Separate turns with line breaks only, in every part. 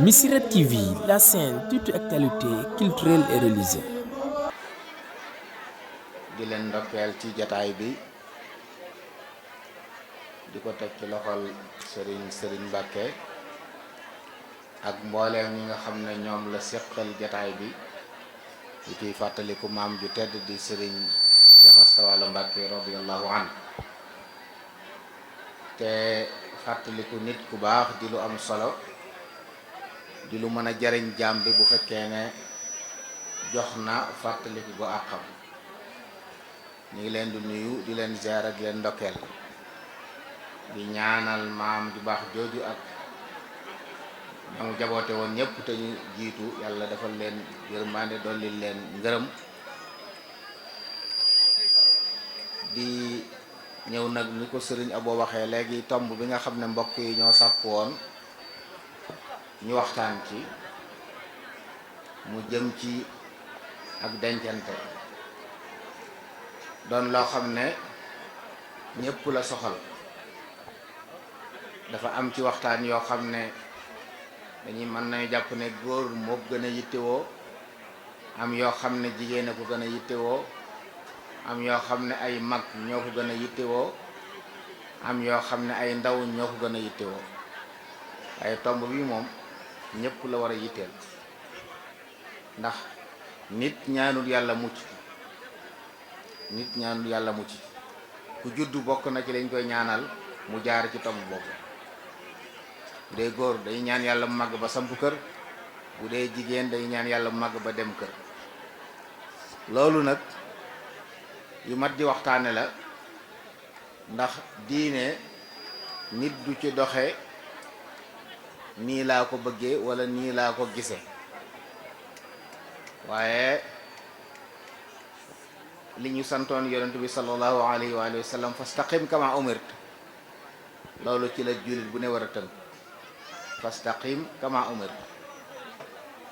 Missirah TV, la chaîne toute actualité culturelle et religieuse.
di leen ndokkeel ci jataay bi di ko teg ci loxol sëriñ Mbàkke ak mbooleem ñi nga xam ne ñoom la séqal jataay bi di ciy fàttaliku maam ju tedd di sëriñ Cheikh Asta Walo Mbàkke radiyallahu anhu te fàttaliku nit ku baax di lu am solo di lu mën a jariñ jaam bi bu fekkee ne jox na fàttaliku go àqam. ñu ngi leen di nuyu di leen ziar ak di leen ndokkeel di ñaanal maam ju baax jooju ak ñoom jaboote woon ñëpp te ñu jiitu yàlla defal leen yërmande dolli leen ngërëm di ñëw nag ni ko sëriñ Abo waxee léegi tomb bi nga xam ne mbokk yi ñoo sàkk woon ñu waxtaan ci mu jëm ci ak dencante doon loo xam ne ñëpp la soxal. dafa am ci waxtaan yoo xam ne dañuy mën nañu jàpp ne góor moo gën a yittewoo, am yoo xam ne jigéen a ko gën a yittewoo, am yoo xam ne ay mag ñoo ko gën a yittewoo, am yoo xam ne ay ndaw ñoo ko gën a yittewoo. waaye tomb bi moom ñëpp la war a yitteel, ndax nit ñaanul yàlla mucc. nit ñaanul yàlla mucc ku juddu bokk na ci lañ koy ñaanal mu jaar ci tomb boobu. bu dee góor day ñaan yàlla mu màgg ba samp kër, bu dee jigéen day ñaan yàlla mu màgg ba dem kër. loolu nag yu mat di waxtaane la, ndax diine nit du ci doxe nii laa ko bëggee wala nii laa ko gisee, waaye li ñu santoon yonent bi sallallahu alayhi wa sallam fastaqim kama umirt, loolu ci la jullit bu ne war a tënk. fastaqim kama umirt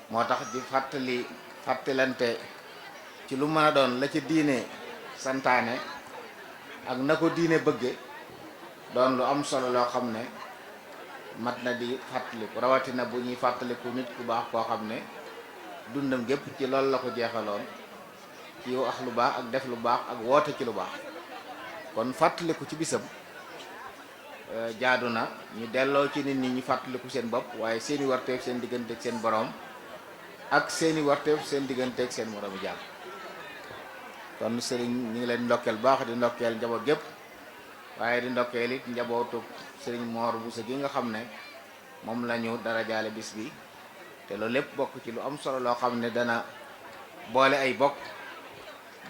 moo tax di fàttalante ci lu mën a doon la ci diine santaane ak na ko diine bëgge doon lu am solo loo xam ne mat na di fàttaliku, rawatina bu ñuy fàttaliku nit ku baax koo xam ne dundam gépp ci loolu la ko jeexaloon, ci wax lu baax ak def lu baax ak woote ci lu baax. kon fàttaliku ci bisam jaadu na ñu delloo ci nit ñi ñu fàttaliku seen bopp, waaye seeni warteef seen diggante ak seen boroom ak seeni warteef seen diggante ak seen moroomi jaam. kon sëriñ ñu ngi leen ndokkeel baax di ndokkeel njaboot gépp, waaye di ndokkeel it njabootu sëriñ Moor Buso gi nga xam ne moom la ñu dara jaale bis bi, te loolu lépp bokk ci lu am solo loo xam ne dana boole ay bokk,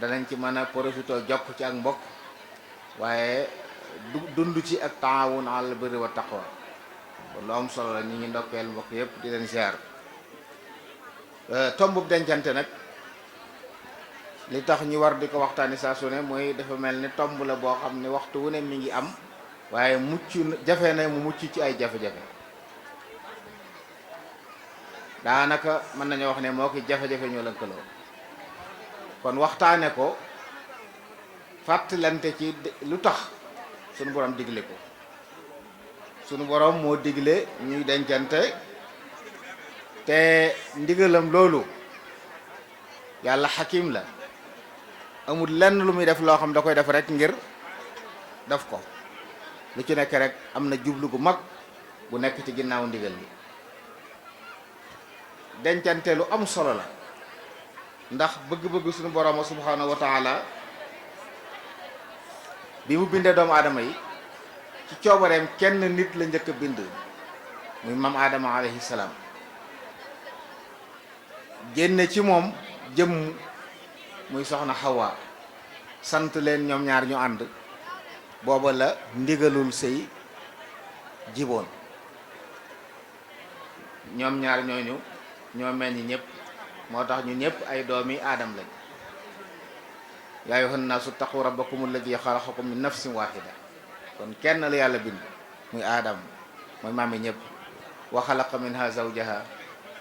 danañ ci mën a profité jokk ci ak mbokk, waaye dund ci ak taawun alal birri wa taqwa. kon lu am solo la, ñu ngi ndokkeel mbokk yëpp di leen ziar. tombub dencante nag li tax ñu war di ko waxtaani saa su ne mooy dafa mel ni tomb la boo xam ne waxtu wu ne mi ngi am, waaye jafe na mu mucc ci ay jafe-jafe. daanaka mën nañoo wax ne moo ki jafe-jafe ñoo lëkkaloo. kon waxtaane ko fàttalante ci lu tax sunu borom digle ko. sunu borom moo digle ñuy dencante, te ndigalam loolu yàlla xakim la, amul lenn lu muy def loo xam da koy def rek ngir def ko. lu ci nekk rek am na jublu gu mag bu nekk ci ginnaaw ndigal bi. dencante lu am solo la, ndax bëgg-bëgg suñu borom subhanahu wa taala bi mu bindee doomu aadama yi ci coobareem kenn nit la njëkk a bind, muy maam aadama alayhi salaam. génne ci moom jëmm muy soxna Hawa, sant leen ñoom ñaar ñu ànd. booba la ndigalul sëy jiboon. ñoom ñaar ñooñu ñoo mel ni ñëpp, moo tax ñu ñëpp ay doomi aadam lañ. yaa ayyuhan naasu ttaqu rabbakum alladi xalaqakum min nafsin waxida. kon kenn la yàlla bind muy aadam, mooy maami ñëpp. wa xalaqa minha zawjaha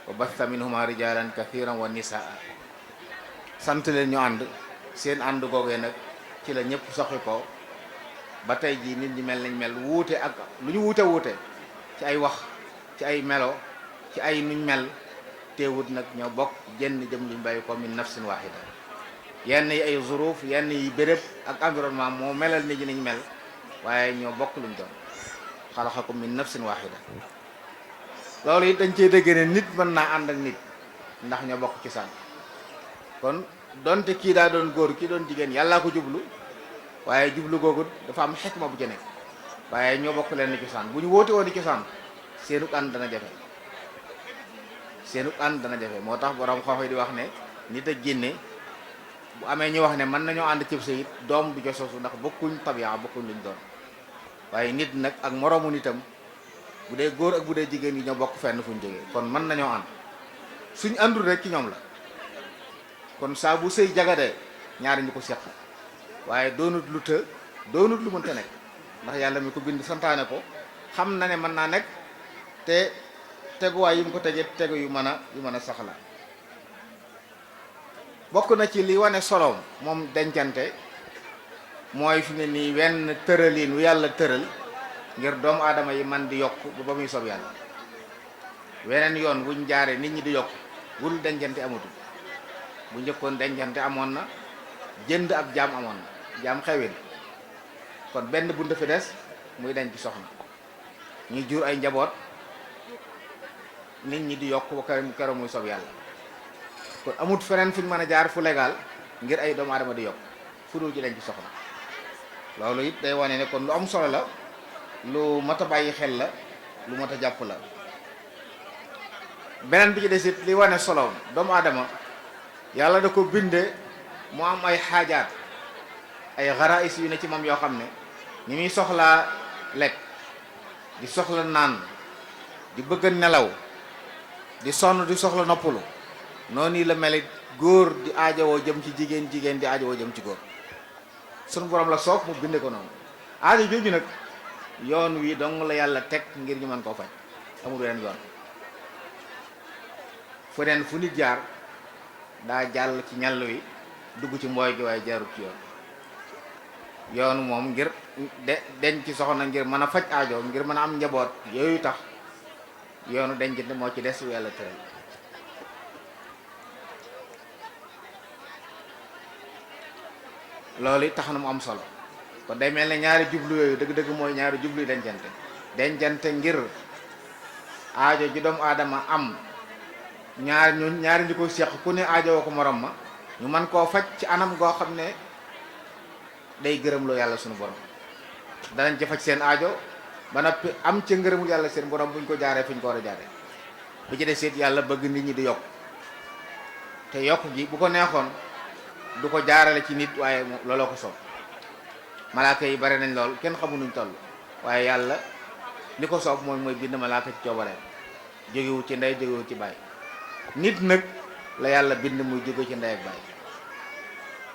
wa batha minhuma rijalan kathiran wa nisaa. sant leen ñu ànd. seen ànd googee nag ci la ñëpp soxi ko ba tey jii nit ñi mel nañ mel, wuute ak lu ñu wuute ci ay wax, ci ay melo, ci ay nuñ mel teewut nag ñoo bokk jenn jëm luñ bàyyi ko min nafsin wahida yenn yi ay zuruf yenn yi béréb ak environnement moo melal nit ñi niñ mel waaye ñoo bokk luñ doon xalaqakum min nafsin wahida loolu it dañ cey dégg ne nit mën naa ànd ak nit ndax ñoo bokk ci saan kon donte kii daa doon góor kii doon jigéen yàllaa ko jublu waaye jublu googu dafa am xikma bu ci nekk waaye ñoo bokk leen ni cosaan bu ñu wóote woon ni cosaan seenuk ànd dana jafe moo tax borom xoox yi di wax ne nit ak jinne bu amee ñu wax ne mën nañoo ànd cëb sayit doom du jososu ndax bokkuñ tabiya bokkuñ luñ doon waaye nit nag ak moroomu nitam bu dee góor ak bu dee jigéen yi ñoo bokk fenn fuñ jógee kon mën nañoo ànd suñ àndul rek ci ñoom la kon saa bu sëy jagadee ñaari ñu ko seq waaye doonut lu të doonut lu mënta nekk ndax yàlla mi ko bind santaane ko xam na ne mën naa nekk te teguwaay yi mu ko tegee tegu yu mën a saxla bokk na ci li wane soloom moom dencante mooy fi ne nii wenn tëraliin wu yàlla tëral ngir doomu aadama yi man di yokk ba muy sob yàlla weneen yoon wuñ jaare nit ñi di yokk wul dencante amatul bu njëkkoon dencante amoon na jënd ab jaam amoon na jaam xewin kon benn bunt fi des muy denc soxna ñuy jur ay njaboot nit ñi di yokk ba kero muy sob yàlla kon amut feneen fuñ mën a jaar fu légal ngir ay doomu aadama di yokk fu dul ci denc soxna loolu it day wane ne kon lu am solo la lu mat a bàyyi xel la lu mat a jàpp la beneen bi ci des it li wane solo doomu aadama yàlla da ko binde mu am ay xaajaat ay xaraïs yu ne ci moom yoo xam ne ni muy soxlaa lekk di soxla naan di bëgg a nelaw di sonn di soxla noppalu noonu la melit góor di aajowoo jëm ci jigéen jigéen di aajowoo jëm ci góor sunu borom la soob mu binde ko noonu aajo jooju nag yoon wi dong la yàlla teg ngir ñu mën koo faj amul weneen yoon feneen fu nit jaar daa jàll ci ñàll wi dugg ci mbooy gi waaye jaarut ci yoonu moom ngir denc ci soxna ngir mën a faj aajo ngir mën a am njaboot yooyu tax yoonu dencante moo ci des wu yàlla tëral loolu it tax na mu am solo kon day mel ne ñaari jublu yooyu dëgg-dëgg mooy ñaari jublu dencante ngir aajo ji doomu aadama am ñaari ñi ko seq ku ne aajo woo ko morom ma ñu mën koo faj ci anam goo xam ne day gërëmloo yàlla sunu borom danañ ci faj seen aajo ba noppi am ca ngërëmul yàlla seen borom buñ ko jaaree fi ñu ko war a jaaree bu ci des it yàlla bëgg nit ñi di yokk te yokk gi bu ko neexoon du ko jaarale ci nit waaye looloo ko soob malaaka yi bari nañ lool kenn xamu nuñ toll waaye yàlla li ko soob mooy bind malaaka ci coobareem jógewu ci ndey jógewu ci baay nit nag la yàlla bind muy jóge ci ndey ak baay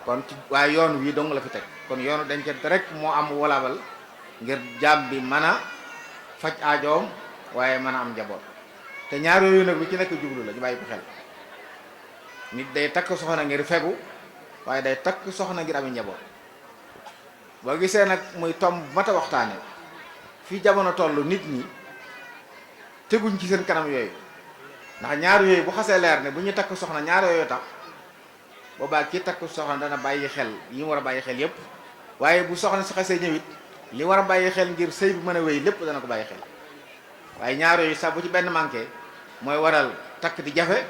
kon ci waaye yoon wii dong la fi teg kon yoonu dencante rek moo am walabal ngir jaam bi mën a faj aajoom waaye mën a am njaboot te ñaar yooyu nag lu ci nekk jublu la ñu bàyyi ko xel nit day takk soxna ngir fegu waaye day takk soxna ngir ami njaboot boo gisee nag muy tomb mat a waxtaane fii jamono toll nit ñi teguñ ci seen kanam yooyu ndax ñaar yooyu bu xasee leer ne bu ñu takk soxna ñaar yooyu tax boobaa kii takk soxna dana bàyyi xel yi mu war a bàyyi xel yépp waaye bu soxna si xasee ñëwit li war a bàyyi xel ngir sëy bi mën a wéy lépp dana ko bàyyi xel waaye ñaar yooyu sax bu ci benn manqué mooy waral takk di jafe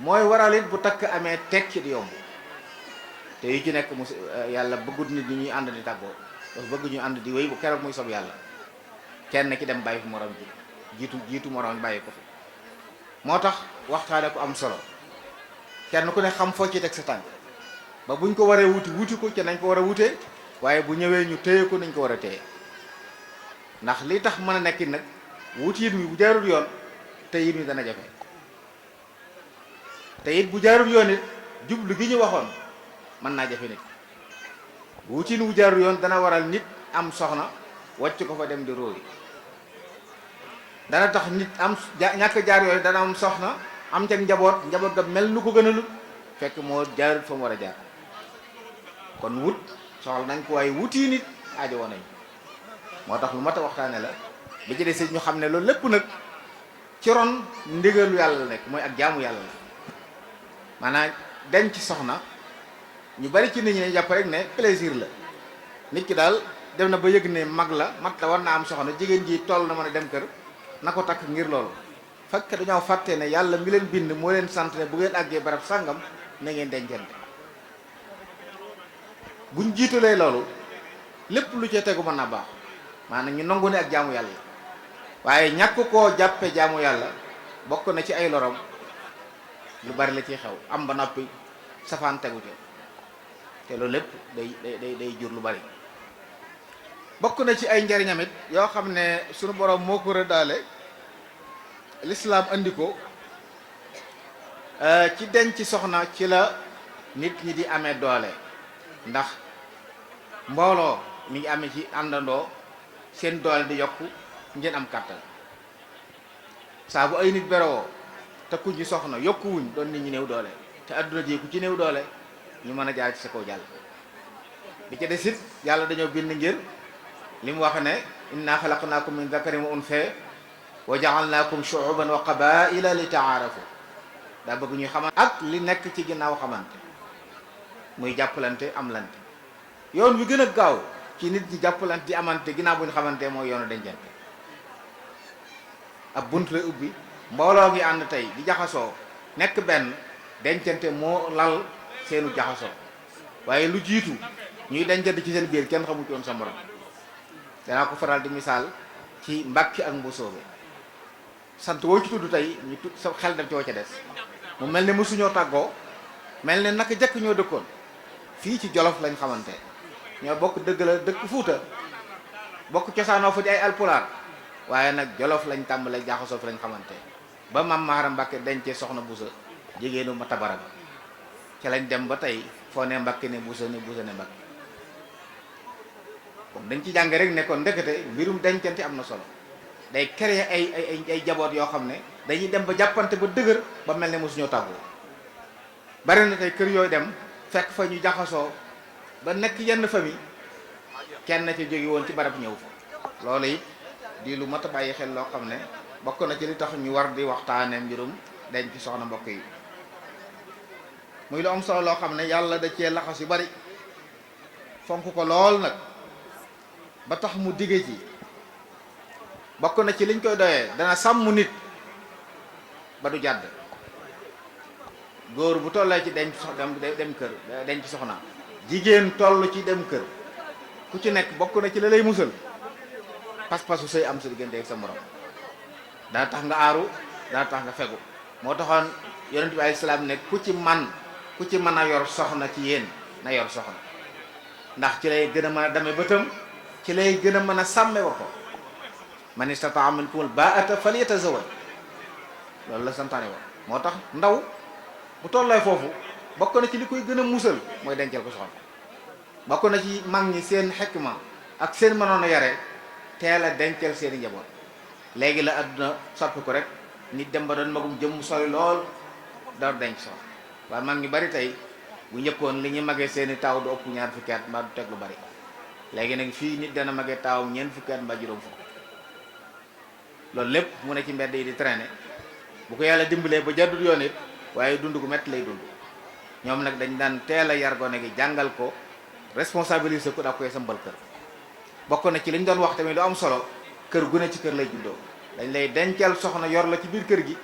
mooy waral it bu takk amee tekki di yomb te yu ci nekk mu yàlla bëggut nit ñi ñuy ànd di tàggoo dafa bëgg ñu ànd di wéy bu keroog muy sob yàlla kenn ki dem bàyyi fi morom ji jiitu morom bàyyi ko fi moo tax waxtaane ko am solo kenn ku ne xam foo ci teg sa tànk ba buñ ko waree wuti ko ci nañ ko war a wutee waaye bu ñëwee ñu téye ko nañ ko war a téye ndax li tax mën a nekkin nag wuti it mi bu jaarul yoon te it mi dana jafe te it bu jaarul yoon it jublu gi ñu waxoon mën naa jafe nit wutin wu jaarul yoon dana waral nit am soxna wàcc ko fa dem di róoyi dana tax nit am ñàkk jaar yooyu dana am soxna am ca njaboot ga mel nu ko gën a lut fekk moo jaarul fa mu war a jaar kon wut soxla nañ ko waaye wuti nit aajo woon nañ moo tax lu mat a waxtaane la bi ci des ñu xam ne loolu lépp nag ci ron ndigalu yàlla la nekk mooy ak jaamu yàlla la maanaam denc soxna ñu bari ci nit ñi jàpp rek ne plaisir la nit ki daal dem na ba yëg ne mag la mat la war na am soxna jigéen ji toll na mën a dem kër na ko takk ngir loolu fekk dañoo fàtte ne yàlla mi leen bind moo leen sant ne bu ngeen àggee barab sàngam na ngeen dencante buñ jiitalee loolu lépp lu ca tegu mën na baax maanaam ñu nangu ne ak jaamu yàlla waaye ñàkk koo jàppe jaamu yàlla bokk na ci ay lorom lu bari la ciy xew am ba noppi safaan tegu ca te loolu lépp day jur lu bari bokk na ci ay njariñam it yoo xam ne sunu borom moo ko rëddaale lislaam andi ko ci denc soxna ci la nit ñi di amee doole ndax mbooloo mi ngi amee ci àndandoo seen doole di yokku ngeen am kàttan saa bu ay nit beroo te ku ñu soxna yokkuwuñ doon nit ñi néew doole te adduna ji ku ci néew doole ñu mën a jaar ci sa kaw jàll bi ci desit yàlla dañoo bind ngir li mu wax ne inna xalaqnaakum min dakarin wa unsa wa ja'alnaakum shu'uban wa qabaa'ila li ta'aarafu daa bëgg ñuy xamante ak li nekk ci ginnaaw xamante muy jàppalante am lante yoon wi gën a gaaw ci nit ñi jàppalante di amante ginnaaw bu ñu xamante mooy yoonu dencante ab bunt lay ubbi mbooloo ngi ànd tey di jaxasoo nekk benn dencante moo lal seenu jaxasoo waaye lu jiitu ñuy dencante ci seen biir kenn xamu ci woon sa morom danaa ko faral di misaal ci Mbàkke ak Mbusoobe sant woo ci tudd tey ñu tudd sa xel dem ci woo ca des mu mel ne mësuñoo tàggoo mel ne naka jëkk ñoo dëkkoon fii ci Jolof lañ xamante ñoo bokk dëgg la dëkk Fuuta bokk cosaanoo fa di ay alpulaar waaye nag Jolof lañ tàmbalee jaaxasoo fi lañ xamante ba Maam Maaram Mbàkke dencee soxna Busa jigéenu Mata Bara ba ca lañ dem ba tey foo ne Mbàkke ne Busa ne Busa ne Mbàkke kon dañ ci jàng rek ne kon ndekete mbirum dencante am na solo day créer ay jaboot yoo xam ne dañuy dem ba jàppante ba dëgër ba mel ne mosuñoo tàggoo bari na tey kër yooyu dem fekk fa ñu jaxasoo ba nekk yenn famille kenn ci jóge woon ci barab ñëw fa loolu it di lu mat a bàyyi xel loo xam ne bokk na ci li tax ñu war di waxtaane mbirum denc soxna mbokk yi muy lu am solo loo xam ne yàlla da cee laxas yu bari fonk ko lool nag ba tax mu dige ci bokk na ci liñ koy doyee dana sàmm nit ba du jàdd góor bu tollee ci denc dem kër denc soxna jigéen toll ci dem kër ku ci nekk bokk na ci la lay musal pas-pasu sëy am sa diggante ak sa morom dana tax nga aaru dana tax nga fegu moo taxoon yonent bi alayhi salaam ne ku ci mën a yor soxna ci yéen na yor soxna ndax ci lay gën a mën a dame bëtam ci lay gën a mën a sàmme boppam man istata'a minkumul baa'ata falyatazawwaj loolu la santaane woon moo tax ndaw bu tollee foofu bokk na ci li koy gën a musal mooy dencal ko soxna bokk na ci mag ñi seen xekma ak seen mënoon a yare teel a dencal seeni njaboot léegi la àdduna soppi ko rek nit dem ba doon magum jëm sori lool door denc soxna waaye mag ñu bari tey bu njëkkoon li ñu magee seeni taaw du ëpp ñaar fukki at mbaa du teg lu bari léegi nag fii nit dana magee taawam ñeent fukki at mbaa juróom fukk loolu lépp mu ne ci mbedd yi di traîner bu ko yàlla dimbalee ba jàddul yoon it waaye dund gu metti lay dund ñoom nag dañ daan teel a yar gone gi jàngal ko responsabiliser ko daa koy sambal kër bokk na ci li ñu doon wax tamit lu am solo kër gu ne ci kër lay juddoo dañ lay dencal soxna yor la ci biir kër gi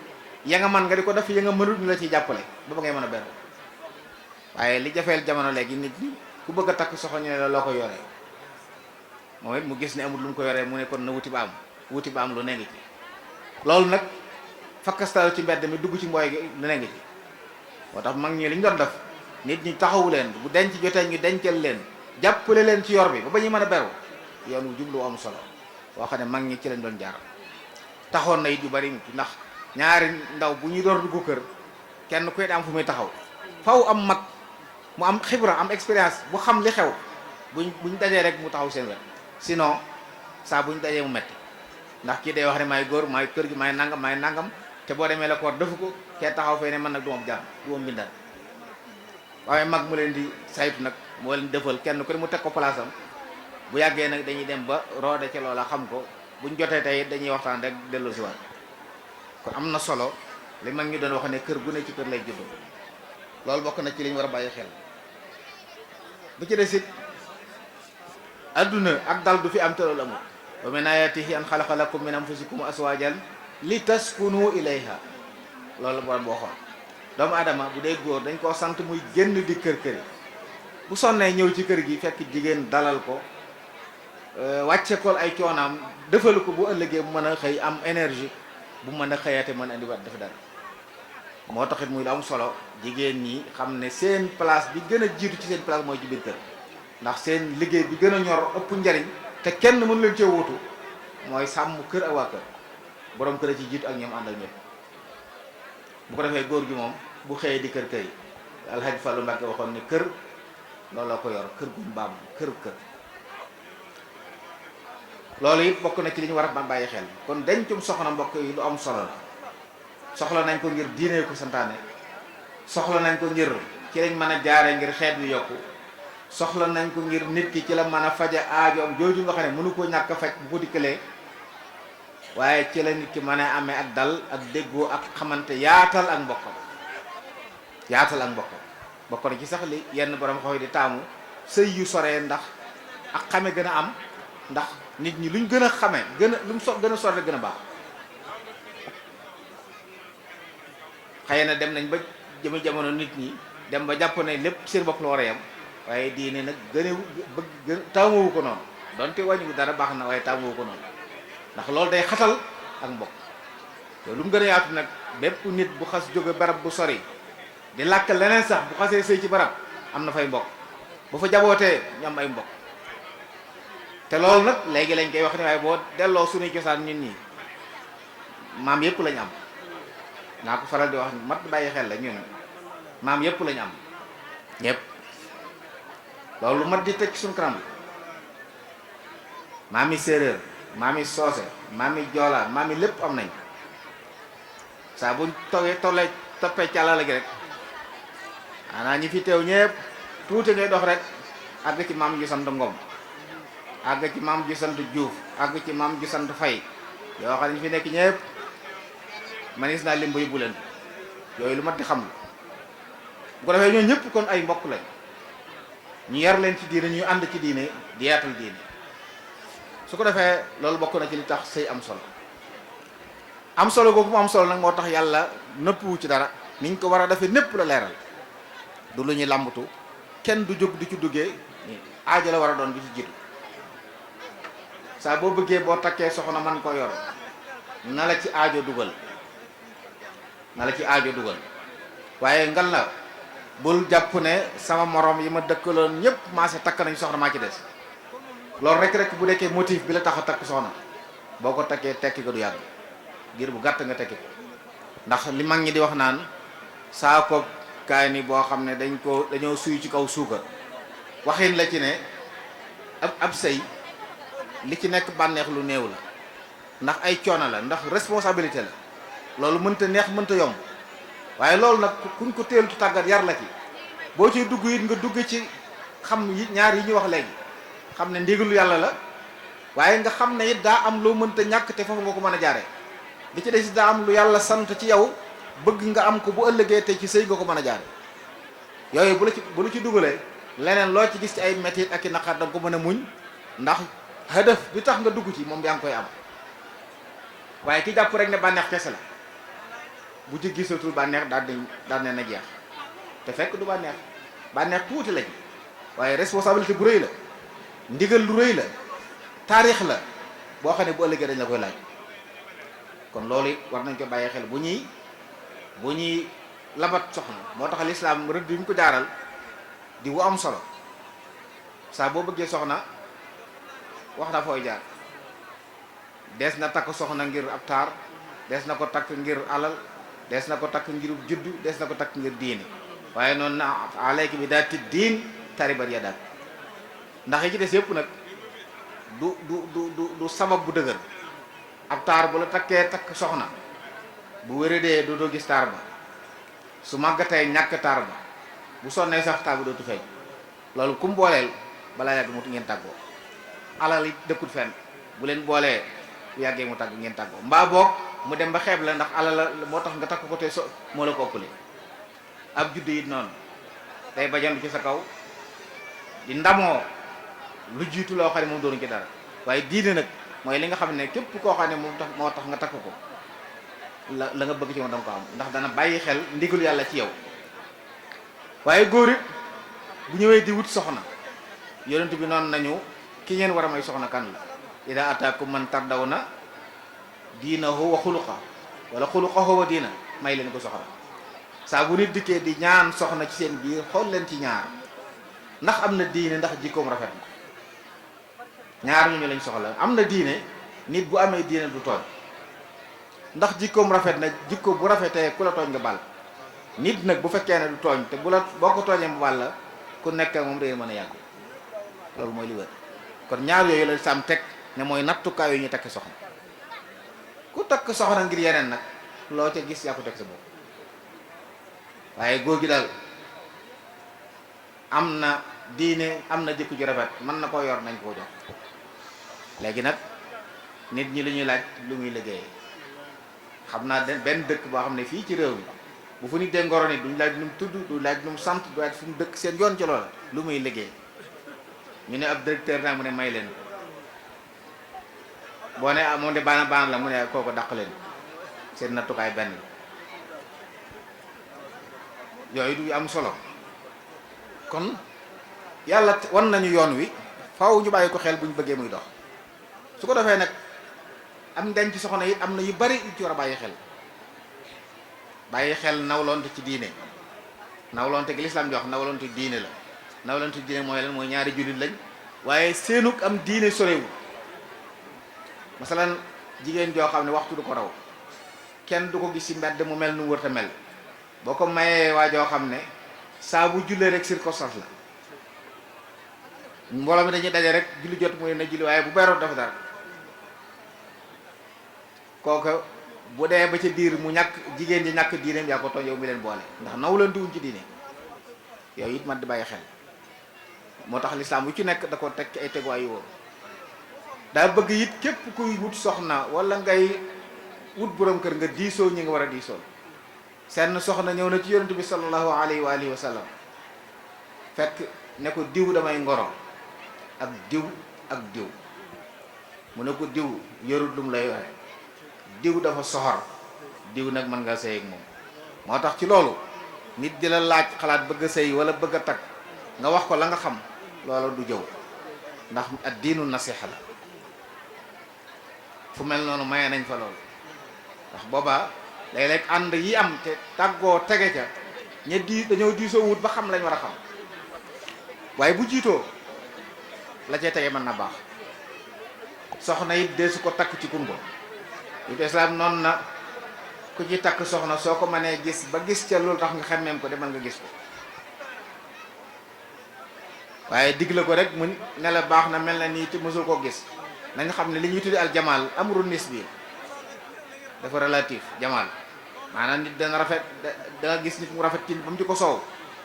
ya nga man nga di ko def ya nga mënut ñu la ciy jàppale ba ba ngay mën a beru waaye li jafeel jamono léegi nit ñi ku bëgg a takk soxna ñu ne la loo ko yoree moom it mu gis ne amul lu mu ko yoree mu ne kon na wuti ba am lu ne ngi ci loolu nag fakkastalu ci mbedd mi dugg ci mbooy gi lu ne ngi ci moo tax mag ñi li ñu doon def nit ñi taxawu leen bu denc jotee ñu dencal leen jàppale leen ci yor bi ba ñu mën a beru yoon wu jublu am solo boo xam ne mag ñi ci lañ doon jaar taxoon na it yu bari ndax ñaari ndaw bu ñu door dugg kër kenn kuy am fu muy taxaw faw am mag mu am xibra am expérience bu xam li xew buñ dajee rek mu taxaw seen wet sinon saa buñ dajee mu metti ndax kii day wax ne maay góor maay kër gi maay nangam te boo demee la koor defu ko kee taxaw fee ne man nag du ma jaam du ma mbindal waaye mag mu leen di saytu nag moo leen defal kenn ku ne mu teg ko place am bu yàggee nag dañuy dem ba roode ca loola xam ko buñ jotee tey dañuy waxtaan rek dellu si waat kon am na solo li mag ñu doon wax ne kër gu ne ci kër lay juddoo loolu bokk na ci li ñu war a bàyyi xel. bu ci des it adduna ak dal du fi am te loolu amul. wa min ayatihi an xalaqa lakum min anfusikum aswajan li taskunu ilayha loolu borom boo xool doomu adama bu dee góor dañ koo sant muy génn di kër yi bu sonnee ñëw ci kër gi fekk jigéen dalal ko wàcce ko ay coonaam defal ko bu ëllëgee mu mën a xëy am énergie bu mën a xëyate mën a indiwaat def dara. moo taxit muy lu am solo jigéen ñi xam ne seen place bi gën a jiitu ci seen place mooy ci biir kër ndax seen liggéey bi gën a ñor ëpp njariñ te kenn mënu leen cee wuutu mooy sàmm kër ak waa kër borom kër a ci jiitu ak ñoom àndal ñëpp. bu ko defee góor gi moom bu xëyee di kër yi Alhaji Fallou Mbacke waxoon ne kër loolu la ko yor kër gu mbaam kër loolu it bokk na ci li ñu war a bàyyi xel kon dencum soxna mbokk yi lu am solo la. soxla nañ ko ngir diine ko santaane soxla nañ ko ngir ci lañ mën a jaare ngir xeet wi yokku soxla nañ ko ngir nit ki ci la mën a faja aajoom jooju nga xam ne mënu koo ñàkk a faj bu ko dikkalee waaye ci la nit ki mën a amee ak dal ak déggoo ak xamante yaatal ak mbokkam bokk na ci sax li yenn borom xaw di taamu sëy yu soree ndax ak xame gën a am ndax nit ñi luñ gën a xame gën a lu mu gën a sore gën a baax. xëy na dem nañ ba jëmi jamono nit ñi dem ba jàpp ne lépp seen bopp la war a yem waaye diine nag gën taamuwu ko noonu donte wàññiwu dara baax na waaye taamuwu ko noonu ndax loolu day xatal ak mbokk te lu mu gën a yaatu nag bépp nit bu xas jóge barab bu sori di làkk leneen sax bu xasee sëy ci barab am na fay mbokk bu fa jabootee ñu am ay mbokk te loolu nag léegi lañ koy wax ne waaye boo delloo suñuy cosaan ñun ñi maam yëpp lañ am naa ko faral di wax mat bàyyi xel la ñun maam yëpp lañu am ñëpp loolu mat di tëj suñu kanam maami séeréer maami soose maami joola maami lépp am nañ saa buñ toppee càllala gi rek xanaa ñi fi teew ñëpp tuuti ngay dox rek àgg ci maam ju sant Ngom àgg ci maam ju sant Diouf àgg ci maam ju sant Fay yoo xam ne ñi fi nekk ñëpp manis naa lim ba yóbbu leen yooyu lu mat di xam la bu ko defee ñoo ñëpp kon ay mbokk lañ ñu yar leen ci diine ñu ànd ci diine di yaatal diine su ko defee loolu bokk na ci li tax sëy am solo googu mu am solo nag moo tax yàlla nëppwu ci dara niñ ko war a defee népp la leeral du lu ñuy làmbatu kenn du jóg di ci duggee aajo la war a doon bi ci jiitu saa boo bëggee boo takkee soxna man ko yor na la ci aajo dugal waaye ngal la bul jàpp ne sama morom yi ma dëkkaloon ñëpp maase takk nañ soxna maa ci des loolu rek bu nekkee motif bi la tax a takk soxna boo ko takkee tekki ko du yàgg ngir bu gàtt nga tekki ko ndax li mag ñi di wax naan saako kaay ni boo xam ne dañoo suy ci kaw suukar waxin la ci ne ab sëy li ci nekk bànneex lu néew la ndax ay coono la ndax responsabilité la loolu mënta neex mënta yomb waaye loolu nag kuñ ko teeltu tàggat yar la ci boo ciy dugg it nga dugg ci xam yi ñaar yi ñu wax léegi xam ne ndigalu yàlla la waaye nga xam ne it daa am loo mënta ñàkk te foofu nga ko mën a jaaree li ci des daa am lu yàlla sant ci yow bëgg nga am ko bu ëllëgee te ci sëy nga ko mën a jaare yooyu bu la ci dugalee leneen loo ci gis ci ay métit ak i naqar da nga ko mën a muñ ndax hadaf bi tax nga dugg ci moom yaa ngi koy am waaye ki jàpp rek ne bànneex kese la bu ci gisatul bànneex daal ne na jeex te fekk du bànneex tuuti lañ waaye responsabilité bu rëy la ndigal lu rëy la taarix la boo xam ne bu ëllëgee dañ la koy laaj kon loolu it war nañ ko bàyyi xel bu ñuy labat soxna moo tax lislaam rëdd yi ñu ko jaaral di wu am solo saa boo bëggee soxna wax na fooy jaar dees na takk soxna ngir ab taar dees na ko takk ngir alal dees na ko takk ngir juddu dees na ko takk ngir diini waaye noonu na alayki bi daati diin taribat yadak ndax yi ci des yëpp nag du sabab bu dëgër ab taar bu la takkee takk soxna bu wéradee doo gis taar ba su màggatee ñàkk taar ba bu sonnee sax taar ba dootu feeñ loolu kum booleel balaa yàgg mu ngeen tàggoo alal yi dëkkut fenn bu leen boolee bu yàggee mu tàgg ngeen tàggoo mbaa boog mu dem ba xeeb la ndax alal la moo tax nga takk ko te so moo la ko ëppale. ab juddu it noonu day bajandu ci sa kaw di ndamoo lu jiitu loo xam ne moom doonu ci dara. waaye diine nag mooy li nga xam ne képp koo xam ne moom tax moo tax nga takk ko la nga bëgg ci moom danga ko am ndax dana bàyyi xel ndigalu yàlla ci yow. waaye góor it bu ñëwee di wut soxna yonent bi noonu nañu ki ngeen war a may soxna kan la ida ataakum man tardawna diinahu wa xuluqa wala xuluqahu wa diina may leen ko soxna. saa bu nit dikkee di ñaan soxna ci seen biir xool leen ci ñaar ndax am na diine ndax jikkoom rafet na. ñaar ñu lañ soxla. am na diine nit bu amee diine du tooñ ndax jikkoom rafet na. jikko bu rafetee ku la tooñ nga bal. nit nag bu fekkee ne du tooñ te bu la boo ko tooñee bu bal la ku nekk moom day mën a yàggu. loolu mooy li wër. kon ñaar yooyu la sam teg ne mooy nattukaay yu ñu takk soxna. ku takk soxna ngir yeneen nag loo ca gis yaa ko teg sa bopp. waaye góor gi daal am na diine am na jikko ju rafet mën na koo yor nañ koo jox. léegi nag nit ñi li ñuy laaj lu muy liggéeyee xam naa benn dëkk boo xam ne fii ci réew mi bu fu nit dee ngoro nit duñ laaj nu mu tudd du laaj nu mu sant du laaj fu mu dëkk seen yoon ci loola lu muy liggéey. ñu ne ab directeur naa mu ne may leen ko boo ne moom de baana la mu ne kooko dàq leen seen nattukaay benn yooyu du am solo. kon yàlla wan nañu yoon wi faaw ñu bàyyi ko xel bu ñu bëggee muy dox. su ko defee nag am denc soxna it am na yu bari yu ci war a bàyyi xel nawlonte ci diine. nawlonte gi lislaam di wax nawlonte diine la. nawlonte diine mooy lan mooy ñaari jullit lañ waaye seenuk am diine sorewu. masalan jigéen joo xam ne waxtu du ko raw kenn du ko gis ci mbedd mu mel nu mu wër te mel boo ko mayee waa joo xam ne saa bu jullee rek circonstance la mbooloo mi dañuy daje rek julli jot mu ne na julli waaye bu beroot dafa dara kooka bu dee ba ca biir mu ñàkk jigéen ji ñàkk diineem yaa ko tooñ yow mi leen boole ndax nawlantiwuñ ci diine yooyu it man di bàyyi xel. moo tax lislaam bu ci nekk da ko teg ci ay teguwaay yu wóor daa bëgg it képp kuy wut soxna wala ngay wut borom kër nga diisoo ñi nga war a diisoo. seen soxna ñëw na ci yonent bi sallallahu alayhi wa alihi wa sallam fekk ne ko diw damay ngoro ak diw ak diw mu ne ko diw yorut lum lay waxe diw dafa soxor diw nag mën nga sëy ak moom. moo tax ci loolu nit di la laaj xalaat bëgg a sëy wala bëgg a takk nga wax ko la nga xam loolu du jëw ndax ad diinu nasiha la. fu mel noonu maye nañ fa loolu ndax boobaa léeg-léeg ànd yi am te tàggoo tege ca ña dañoo diisoo wut ba xam lañ war a xam waaye bu jiitoo la cay tege mën na baax. soxna it dee su ko takk ci kumba yu islaam noonu na ku ci takk soxna soo ko mënee gis ba gis ca loolu tax nga xemmeem ko demal nga gis ko waaye digg la ko rek mu ne la baax na mel na nii te mësul koo gis. nañ xam ne li ñuy tuddi al jamaal amru nisbi dafa relatif jamaal maanaam nit dana rafet da nga gis nit mu rafet ci ba mu ci ko soow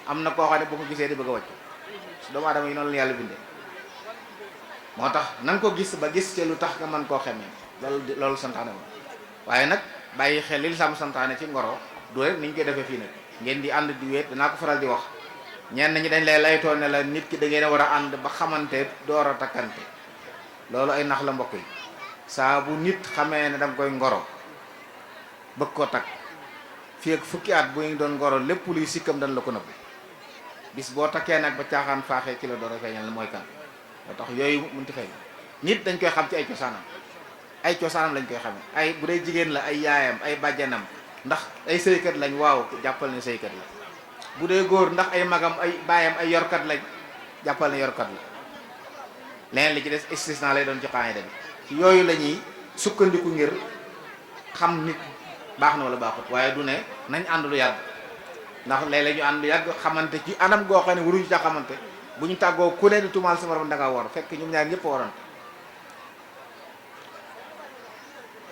am na koo xam ne boo ko gisee di bëgg a wàcc su doomu aadama yi noonu la yàlla bindee. moo tax na nga ko gis ba gis ci lu tax nga mën koo xemee loolu santaane ma waaye nag bàyyi xel li lislaam santaane ci ngoro du rek ni ñu koy defee fii nag ngeen di ànd di wéet danaa ko faral di wax ñenn ñi dañ lay laytoo ne la nit ki da ngeen a war a ànd ba xamante door a takkante. loolu ay nax la mbokk yi saa bu nit xamee ne danga koy ngoro bëgg ko takk fii ak fukki at bu ñu doon ngoro lépp luy sikkam dañ la ko nëbb bis boo takkee nag ba caaxaan faaxee ci la door a feeñal mooy kan. moo tax yooyu mënti feeñ nit dañ koy xam ci ay cosaanam lañ koy xamee ay bu dee jigéen la ay yaayam ay bàjjanam ndax ay sëykat lañ waaw jàppal ne sëykat la. bu dee góor ndax ay magam ay baayam ay yorkat lañ jàppal ne yorkat la. leneen li ci des istisna lay doon ci qaida bi ci yooyu la ñuy sukkandiku ngir xam nit baax na wala baaxut waaye du ne nañ ànd lu yàgg ndax léeg-léeg ñu ànd lu yàgg xamante ci anam goo xam ne waruñu ca xamante bu ñu tàggoo ku ne di tumaal sa morom da nga war fekk ñoom ñaar ñëpp a waroon.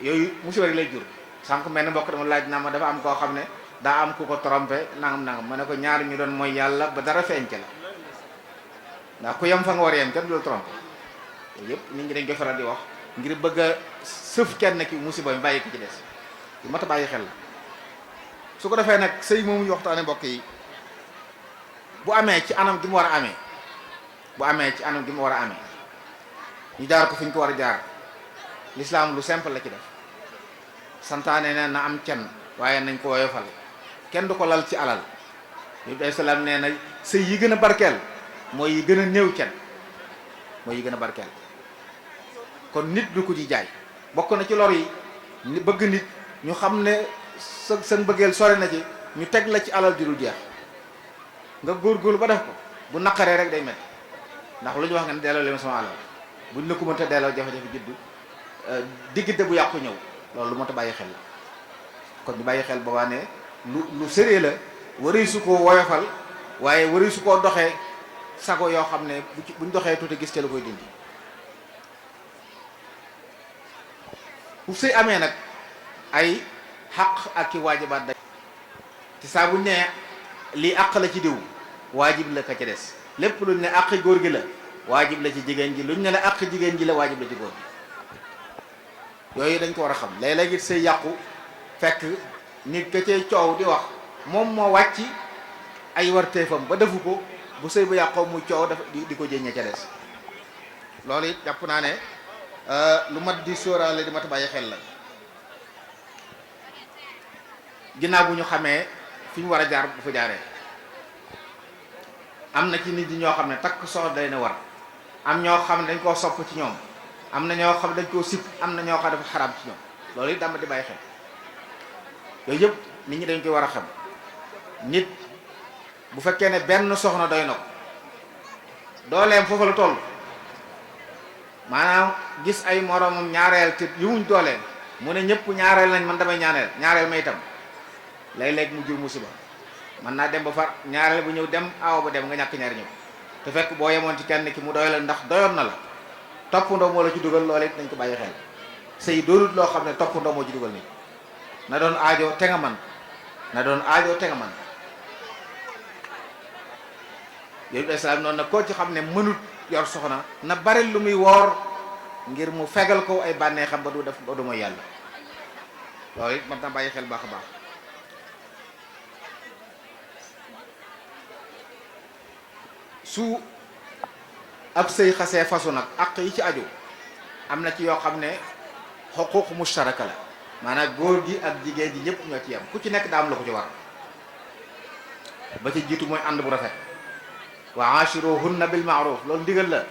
yooyu musiba rek lay jur. sànq mel ni mbokk dama laaj naa ma dafa am koo xam ne daa am ku ko trompé nangam ma ne ko ñaar ñu doon mooy yàlla ba dara feeñ ca la ndax ku yem fa nga war a yem kenn du la trompé. yooyu yëpp nit ñi dañ koy faral di wax ngir bëgg a sëf kenn ki musiba mi bàyyi ko ci des lu mat a bàyyi xel la. su ko defee nag sëy moomu ñu waxtaane mbokk yi bu amee ci anam gi mu war a amee bu amee ci anam gi mu war a amee ñu jaar ko fi ñu ko war a jaar, lislaam lu simple la ci def. santaane ne na am can waaye nañ ko woyofal, kenn du ko lal ci alal. Yonent bi salaam nee na sëy yi gën a barkeel mooy yi gën a néew can, mooy yi gën a barkeel. kon nit du ko ci jaay. bokk na ci lor yi bëgg nit ñu xam ne sa bëggeel sori na ci, ñu teg la ci alal ju dul jeex nga góorgóorlu ba def ko, bu naqaree rek day metti. ndax lu ñu wax nga ne delloo leen sama alal, buñ la ko mënta delloo jafe-jafe juddu, diggante bu yàqu ñëw. loolu lu moo ta bàyyi xel la. kon ñu bàyyi xel boobaa ne lu sérieux la, wari su ko woyofal, waaye wari su koo doxee sago yoo xam ne buñ doxee tuuti gis ca lu koy dindi. bu sëy amee nag ay xaq ak i waajibaat dañ te saa buñ ne lii àq la ci diw waajib la ka ca des. lépp luñ ne àq góor gi la waajib la ci jigéen ji, luñ ne la àq jigéen ji la waajib la ci góor gi. yooyu dañ ko war a xam. léeg-léeg it sëy yàqu fekk nit ka cee coow di wax moom moo wàcc ay warteefam ba defu ko, bu sëy bu yàqoo muy coow dafa di ko jëññe ca des. loolu it jàpp naa ne lu mat di sóoraale di mat a bàyyi xel la. ginnaaw bu ñu xamee fi ñu war a jaar bu fa jaaree, am na ci nit ñi ñoo xam ne takk soxna day na war, am ñoo xam ne dañ koo sopp ci ñoom, am na ñoo xam ne dañ koo sib, am na ñoo xam ne dafa xaraam ci ñoom. loolu it dama di bàyyi xel. yooyu yëpp nit ñi dañ koy war a xam. nit bu fekkee ne benn soxna doy na ko, dooleem foofu la toll, maanaam gis ay moromam ñaareel te yu muñ dooleem mu ne ñëpp ñaareel nañ, man damay ñaareel ma itam, léeg-léeg mu jur musiba. man naa dem ba far ñaareel bu ñëw dem, aaw ba dem nga ñàkk ñaari ñëw. te fekk boo yemoon ci kenn ki mu doy la ndax doyoon na la, toppandoo moo la ci dugal. loolu it dañ ko bàyyi xel. sëy doonut loo xam ne toppandoo moo ci dugal nit. na doon aajo te nga man, na doon aajo te nga man. yooyu islaam noonu nag koo ci xam ne mënut yor soxna na bari lu muy woor ngir mu fegal ko ay bànneexam ba du def ba du mooy yàlla. loolu it man na bàyyi xel baax a baax. su ab sëy xasee fasu nag àq yi ci aju am na ci yoo xam ne xuquuq mustaraka la, maanaam góor gi ak jigéen ji ñëpp ñoo ci yam, ku ci nekk daa am la ko ci war. ba ci jiitu mooy ànd bu rafet. wa ashiruhunna bil ma'ruf, loolu ndigal la,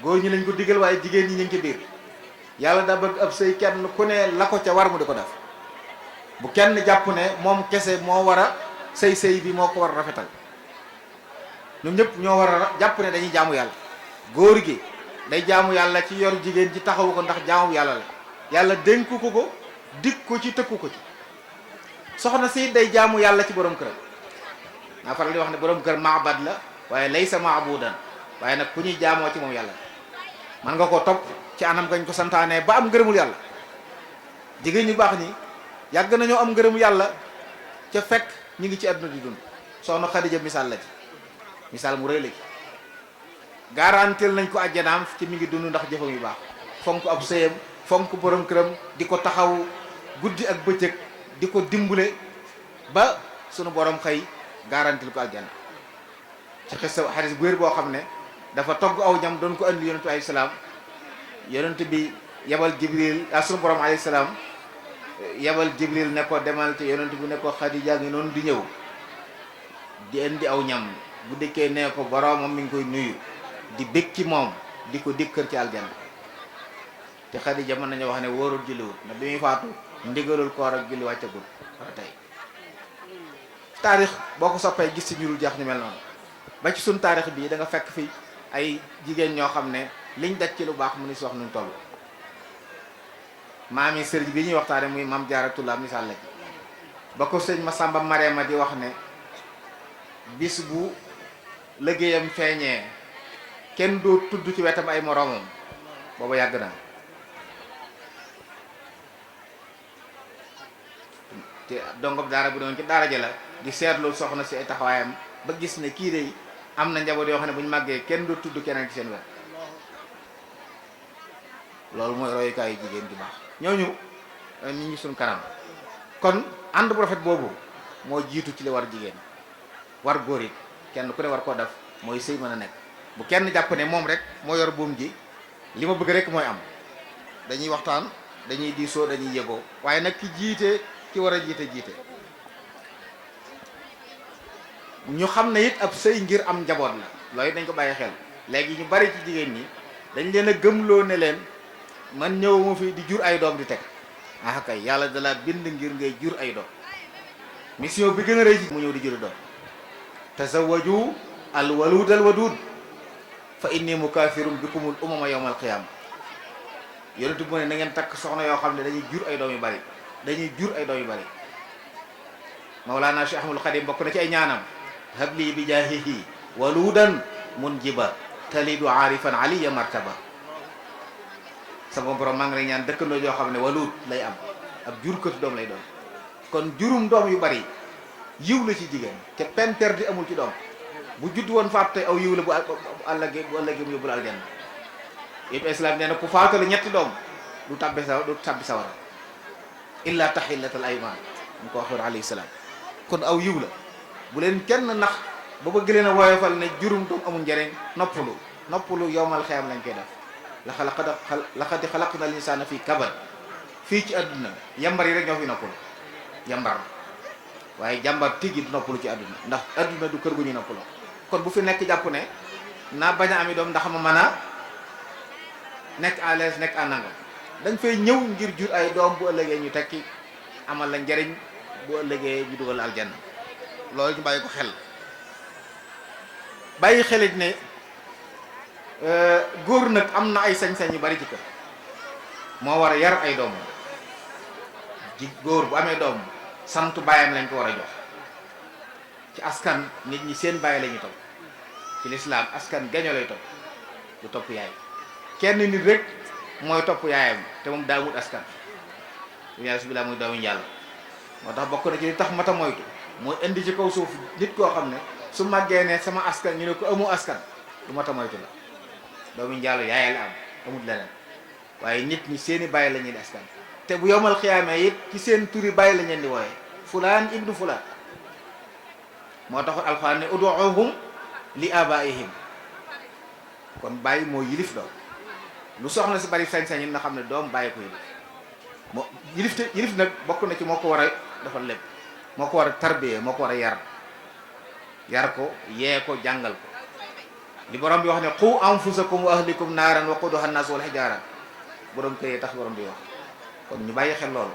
góor ñi lañ ko digal waaye jigéen ñi ñu ngi ci biir. yàlla da bëgg ab sëy kenn ku ne la ko ca war mu di ko def. bu kenn jàpp ne moom kese moo war a sëy bi moo ko war a rafetal. ñoom ñëpp ñoo war a jàpp ne dañuy jaamu yàlla. góor gi day jaamu yàlla ci yor jigéen ci taxawu ko ndax jaamu yàlla la, yàlla dénku ko dik ko ci tëkku ko ci. soxna si day jaamu yàlla ci borom këram. naa faral di wax ne borom kër maabad la waaye laysa maabudan, waaye nag ku ñuy jaamoo ci moom yàlla. man nga ko topp ci anam gañ ko santaane ba am ngërëmul yàlla. jigéen ñu baax ñi yàgg nañoo am ngërëmu yàlla ca fekk ñu ngi ci àdduna di dund. soxna Xadija misaal la ci, misaal mu rëy la ci. garantil nañ ko àjjanaam ci mi ngi dund ndax jëfam yu baax, fonk ab sëyam, fonk borom këram, di ko taxaw guddi ak bëccëg, di ko dimbule ba sunu borom xëy garantil ko aljana. ci xissa xadis bu wér boo xam ne dafa togg aw ñam doon ko andi yonentu alayhi salaam. yonent bi yebal Jibril sunu borom alayhi salaam yebal Jibril ne ko demal te yonent bi ne ko Xadija ngi noonu di ñëw di indi aw ñam. bu dikkee nee ko boroomam mi ngi koy nuyu, di bég ci moom, di ko dikkër ci aljanna. te Xadija mën nañu wax ne wóorul julliwut na bi muy faatu ndigalul koor ak julli wàccagul wala tey. taarix boo ko soppee gis ci ñu dul jeex ñu mel noonu. ba ci suñ taarix bii da nga fekk fi ay jigéen ñoo xam ne liñ daj ci lu baax mu ni si wax nuñ toll. maami sëriñ bi ñuy waxtaane muy maam Jaaratullah misaal la ci. ba ko sëñ Masamba Marema di wax ne bis bu liggéeyam feeñee kenn doo tudd ci wetam ay moroomam, booba yàgg na. te dongob daara bu doon ci daara ja la di seetlu soxna si ay taxawaayam ba gis ne kii de am na njaboot yoo xam ne bu ñu màggee kenn doo tudd keneen ci seen wet. loolu mooy royukaayu jigéen ju baax ñooñu nit ñi suñ kanam kon ànd bu rafet boobu moo jiitu ci li war jigéen war góor it kenn ku ne war koo def mooy sëy mën a nekk bu kenn jàpp ne moom rek moo yor buum ji li ma bëgg rek mooy am. dañuy waxtaan dañuy diisoo dañuy yëgoo waaye nag ki jiite ki war a jiite ñu xam ne it ab sëy ngir am njaboot la loolu dañ ko bàyyi xel. léegi ñu bari ci jigéen ñi dañ leen a gëmloo ne leen man ñëwuma fi di jur ay doom di teg ah kay yàlla dala bind ngir ngay jur ay doom mission bi gën a rëy ci mu ñëw di juri doom tazawwaju al walud al wadud fa inni mukaafirun bikumul umama yawmal qiyaama yonent bi mu ne na ngeen takk soxna yoo xam ne dañuy jur ay doom yu bari Mawlana Cheikh Ahmadul Xadim bokk na ci ay ñaanam habli bi jaahihi waludan munjiba talidu aarifan aliya martaba sama borom maa ngi lay ñaan dëkkandoo yoo xam ne walud lay am ab jurkatu doom lay doon kon jurum doom yu bari yiw la ci jigéen te penter di amul ci doom bu judd woon faat tey aw yiw la bu àllëgee mu yóbbul aljanna yëpp islam nee na ku faatale ñetti doom du tàbbi sawara illa tahillatal ayman ñu ko waxoon alayhi salaam kon aw yiw la bu leen kenn nax ba bëgg leen a woyofal ne jurum doom amul njëriñ noppalu yowmal xiyam lañ koy def laqad xalaqna al insana fii kabad fii ci àdduna yambar yi rek ñoo fi noppalu yambar waaye jàmbar tigi du noppalu ci àdduna ndax àdduna du kër gu ñu noppalu kon bu fi nekk jàpp ne naa bañ a ami doom ndax ma mën a nekk à l'aise nekk à nangam dañ fay ñëw ngir jur ay doom bu ëllëgee ñu tekki amal la njariñ bu ëllëgee ñu dugal aljanna loolu ñu bàyyi ko xel bàyyi xelit ne góor nag am na ay sañ-sañ yu bari ci kër moo war a yar ay doom ci góor bu amee doom sant baayam lañ ko war a jox ci askan nit ñi seen baay la ñuy topp ci lislaam askan gaño lay topp du topp yaay kenn nit rek mooy topp yaayam te moom daa mut askan bu yàlla subila muy doomu yàlla moo tax bokk na ci li tax mata moytu mooy indi ci kaw suuf nit koo xam ne su màggee ne sama askan ñu ne ko amu askan du mata moytu la doomu yàlla yaay la am amut leneen waaye nit ñi seeni baay la ñuy di askan te bu yowmal xiyaamee it ci seen turi baay la ñeen di wooye fulaan ibnu fulaan moo tax alxuraan ne uduuhum li abaihim kon bàyyi moo yilif doom lu soxna si bari sañ-sañ na xam ne doom bàyyi ko yilif moo yilif nag bokk na ci moo ko war a defal lépp moo ko war a tarbiyee moo ko war a yar ko yee ko jàngal ko li borom bi wax ne qu anfusakum wa ahlikum naaran waquduha an-nas wal hijaara borom kër yi tax borom bi wax kon ñu bàyyi xel loolu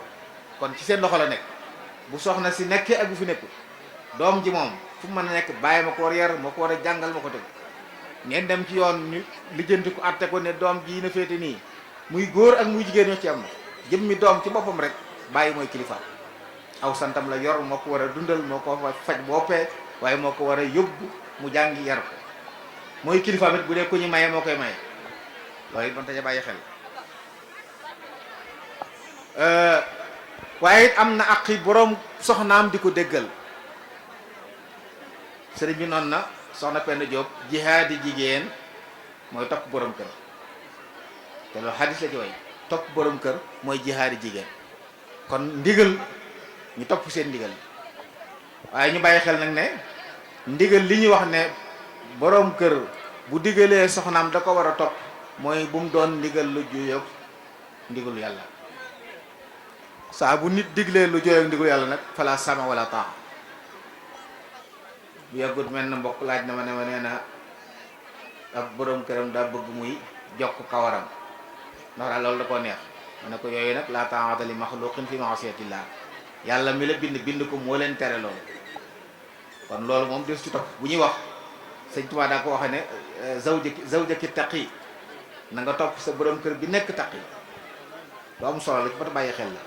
kon ci seen loxo la nekk bu soxna si nekkee ak bu fi nekkul doom ji moom fu mu mën a nekk bàyyi ma ko war a yar ma ko war a jàngal ma ko teg ngeen dem ci yoon ñu lijjanti ko àtte ko ne doom ji na féete nii muy góor ak muy jigéen ñoo ci am jëmmi doom ci boppam rek bàyyi mooy kilifa aw santam la yor moo ko war a dundal moo ko faj boppee waaye moo ko war a yóbbu mu jàngi yar ko mooy kilifa mit bu dee ku ñu maye moo koy maye loolu it man taja bàyyi xel waaye it am na aqi boroom soxnaam di ko déggal sëriñ bi noonu na soxna Penda Diop jihaadi jigéen mooy topp borom kër te loolu xadis la ci way topp borom kër mooy jihaadi jigéen kon ndigal ñu topp seen ndigal waaye ñu bàyyi xel nag ne ndigal li ñu wax ne borom kër bu digalee soxnaam da ko war a topp mooy bu mu doon ndigal lu juyoog ndigalu yàlla saa bu nit diglee lu juyoog ndigalu yàlla nag fala sama wala taa bu yàggut mel na mbokk laaj na ma ne ma nee na ab borom këram daa bëgg muy jokk kawaram ndax daal loolu da koo neex ma ne ko yooyu nag laa taa'ata li maxluqin fi ma'siyatillah yàlla mi la bind ko moo leen tere loolu kon loolu moom des ci topp bu ñuy wax sëñ Tuubaa daa ko waxe ne zawjaki taqi na nga topp sa borom kër bi nekk taqi lu am solo la ci bat bàyyi xel la